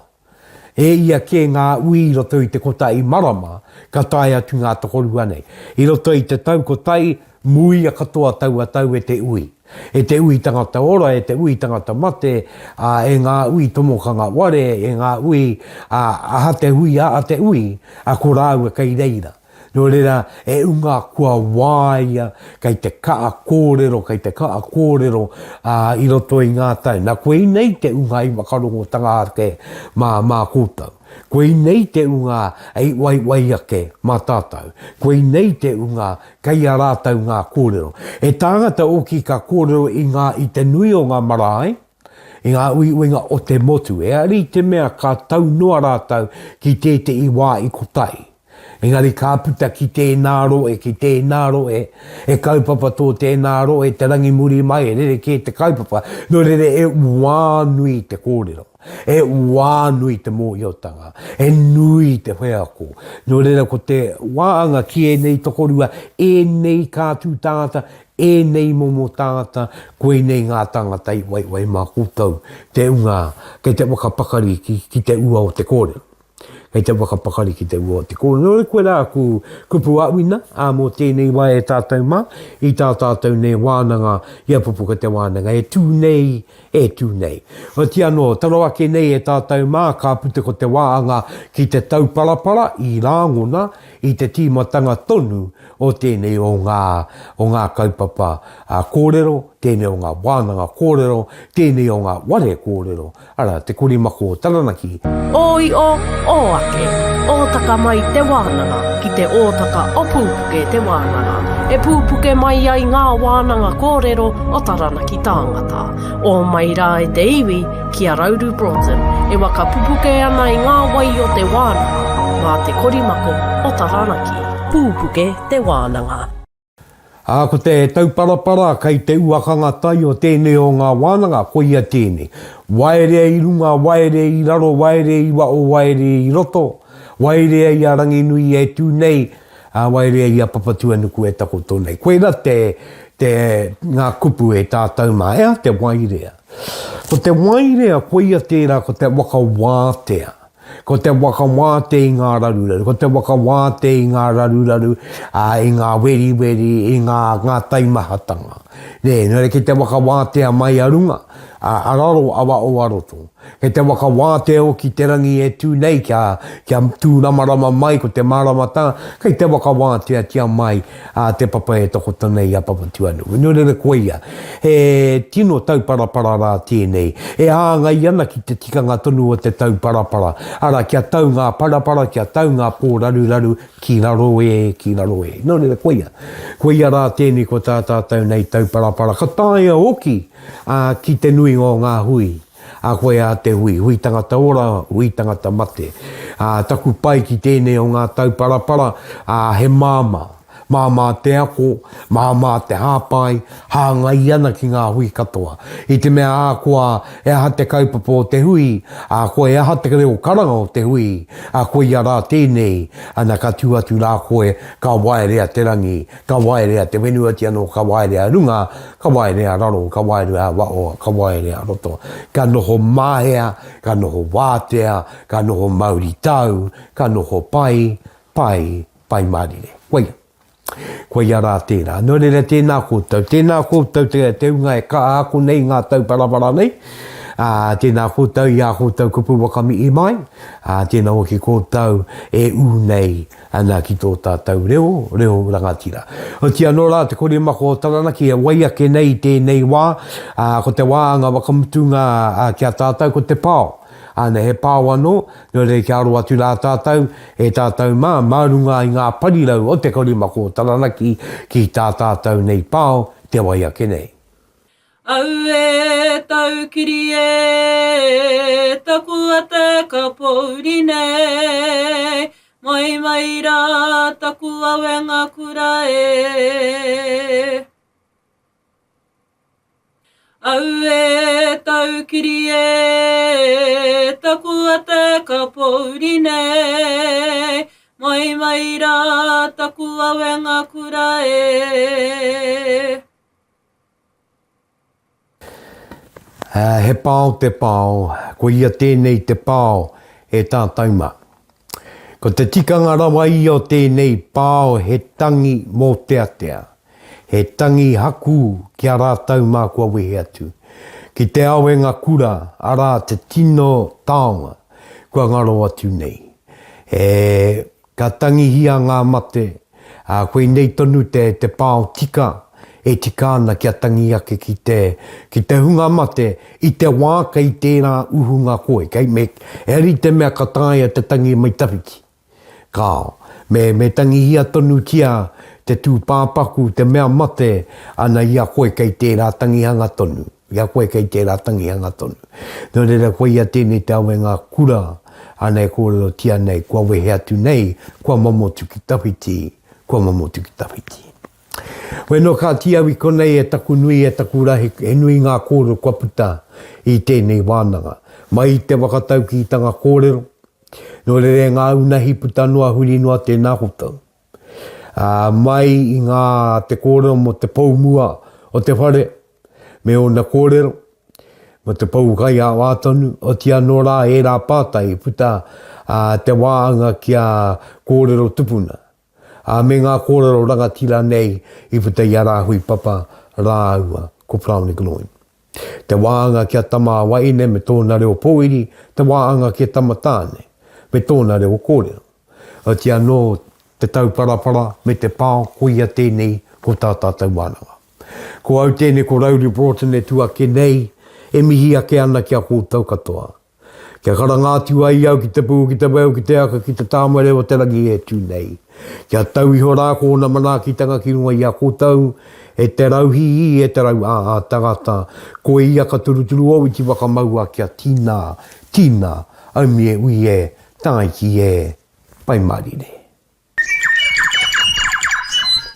E ia kē ngā ui i roto i te kotahi marama, ka tae atu ngā tokorua nei. I roto i te tau kotahi, muia katoa taua tau e te ui. E te ui tangata ora, e te ui tangata mate, ā, e ngā ui tomokanga ware, e ngā ui, ā, aha te hui, aha te ui, ā, ko rāua kei reira. Nō reira, e unga kua wāia, kei te kaha kōrero, kei te kaha kōrero, ā, i roto i ngā tau. Nā, koinei te unga i whakarongotanga ake mā, mā koutou. Koinei te unga i waiwai ake mā tātou. Koinei te unga kei a rātou ngā kōrero. He tāngata oki ka kōrero i ngā, i te nui o ngā marae, i ngā uiuinga o te motu. Eari i te mea ka tau noa rātou ki tētehi wā i kotahi. Engari ka puta ki tēnā rohe, ki tēnā rohe, he kaupapa tō tēnā rohe, te rangi muri mai, he rerekē te kaupapa. Nō reira, e wānui te kōrero, e wānui te mōhiotanga, he nui te wheako. Nō reira, ko te wāanga ki ēnei tokorua, ēnei kātū tāngata, ēnei momo tāngata, koinei ngā tāngata i waiwai mā koutou te unga kei te whakapakari ki, ki te ua o te kōrero. Kei te whakapakari ki te ua o te kōrero. Nō reira, koirā aku kupu āwhina, ā, mō tēnei wā e tātou mā, i tā tātou nei wānanga i a Pupuke te Wānanga e tū nei. e tū nei. Oti anō, taro ake nei e tātou mā, ka puta ko te wāanga ki te tauparapara i rāngona i te tīmatanga tonu o tēnei o ngā, o ngā kaupapa kōrero, tēnei o ngā wānanga kōrero, tēnei o ngā ware kōrero, arā, te korimako o Taranaki. Ō io, ō ake, ōtaka mai te wānanga ki te ōtaka o Pūpuke te wānanga, e pūpuke mai ai ngā wānanga kōrero o Taranaki tāngata. Ō mai rā e te iwi ki a Rauru Broughton e waka pupuke ana i ngā wai o te wānanga mā te korimako o Taranaki. Pūpuke te wānanga. Ā, ko te tauparapara kei te uakanga tai o tēnei o ngā wānanga, koia tēnei. Waerea i runga, waerea i raro, waerea i waho, waerea i roto, waerea i a Ranginui e tū nei, ā, waerea i a Papatuanuku e takoto nei. Koirā te, te, ngā kupu e tātou mā. He aha te waerea? Ko te waerea, koia tērā ko te waka wātea. Ko te waka wāte i ngā raruraru, ko te waka wāte i ngā raruraru, ā, i ngā weriweri, i ngā, ngā taimahatanga. Nē, nō reira, ki te waka wātea mai a runga, ā, a raro, a waho, a roto. Kei te waka wātea hoki te rangi e tū nei kia, kia tūramarama mai ko te māramatanga, kei te waka wāteatia mai, ā, te papa e takoto nei a Papatūānuku. Nō reira koia, he tino tauparapara rā tēnei, e hāngai ana ki te tikanga tonu o te tauparapara, arā, kia tau ngā parapara, kia tau ngā pōraruraru ki raro e, ki raro e. Nō reira koia, koia rā tēnei ko tā tātou nei tauparapara. Ka taea hoki, ā, ki te nuinga o ngā hui. Ā, koe ā te hui, hui tangata ora, hui tangata mate. Ā, taku pai ki tēnei o ngā tauparapara, ā, he māmā. Māmā te ako, māmā te hāpai, hāngai ana ki ngā hui katoa. I te mea ā, koa e aha te kaupapa o te hui, ā, koa e aha te reo karanga o te hui, ā, koia rā tēnei, ana ka tū atu rā koe, ka waerea te rangi, Ka waerea te whenuati anō, ka waerea runga, ka waerea raro, ka waerea waho, ka waerea roto. Ka noho mahea, ka noho wātea, ka noho mauri tau, ka noho pai, pai, pai mārire. Koia. Koia rā tērā. Nō reira, tēnā koutou. Tēnā koutou te, te hunga e kaha ako nei ngā tauparapara nei. Ā, tēnā koutou i ā koutou kupu whakamihi mai. Ā, tēnā hoki koutou e ū nei Ana ki tō tātou reo, reo rangatira. Oti anō rā te korimako o Taranaki e wai ake nei i tēnei wā, ā, ko te wā anga whakamutunga ki a tātou ko te pao. Ana he pao anō, nō reira kia aro atu rā tātou, e tātou mā, mā runga i ngā parirau o te korimako o Taranaki ki tā tātou nei pao, te wai ake nei. Auē taukiri e, taku ate ka pōuri nei, Moe mai rā taku awenga kura e. Auē taukiri e, taku ate ka pōuri nei, Moe mai rā taku awenga kura e. He pao te pao, koia tēnei te pao e tātou mā. Ko te tikanga rawa ia o tēnei pao he tangi mōteatea, he tangi haku ki a rātou mā kua wehe atu, ki te awenga kura, arā te tino taonga kua ngaro atu nei. E Ka tangihia ngā mate, ā, koinei tonu te, te pao tika e tika ana kia tangi ake ki te, ki te hunga mate i te wā kei tērā uhunga koe, kei, me, ehara i te mea ka taea te tangi mai tawhiti. Kāo. Me, me tangihia tonutia te tūpāpaku, te mea mate, ana i a koe kei tērā tangihanga tonu. I a koe kei tērā tangihanga tonu. Nō reira, koia tēnei te awenga kura ana e kōrerotia nei, kua wehe atu nei, kua momotu ki tawhiti, kua momotu ki tawhiti. Weno ka ti au i konei e taku nui, e taku rahi, he nui ngā kōrero kua puta i tēnei wānanga. Mai i te whakataukītanga kōrero, nō reira e ngā unahi puta noa huri noa tēnā koutou. Ā, mai i ngā te kōrero mō te pou mua o te whare, me ōna kōrero, mō te pou kai ā-wā tonu, oti anō rā ērā pātai i puta ā te wāanga ki a kōrero tupuna, ā, me ngā kōrero rangatira nei i puta i a Rāhui Papa rāua ko Paraone Gloyne. Te wāanga kia tama a Waine me tōna reo pōiri, te wāanga kia tama tāne me tōna reo kōrero. Oti anō te tauparapara me te pao koia tēnei ko tā tātou wānanga. Ko au tēnei ko Rauru Broughton e tu ake nei, e mihi ake ana ki a koutou katoa. Kia karanga atu ai au ki te pū, ki te weu, ki te aka, ki te tāmare o te rangi e tū nei. Kia tau iho rā ko ōna manaakitanga ki runga i a koutou, e te rauhīhī, e te rau ā tangata, koe ia ka turuturu ou i te whakamaua kia tīnā, tīnā, aumie ui e, tāiki e, Pai mārire.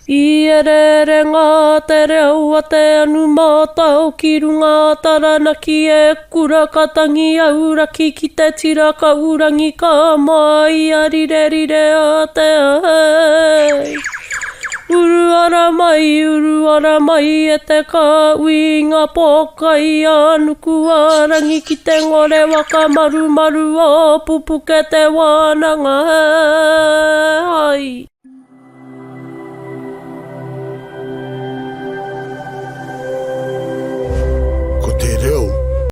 I ereerenga te reo a te anu mātao ki runga a Taranaki e kura ka tangi auraki ki te tira ka urangi ka māia rirerire a te ahei. Uru ara mai, uru ara mai e te kāhui i ngā pōkai a nuku a rangi ki te ngore waka marumaru o Pupuke te wānanga hai.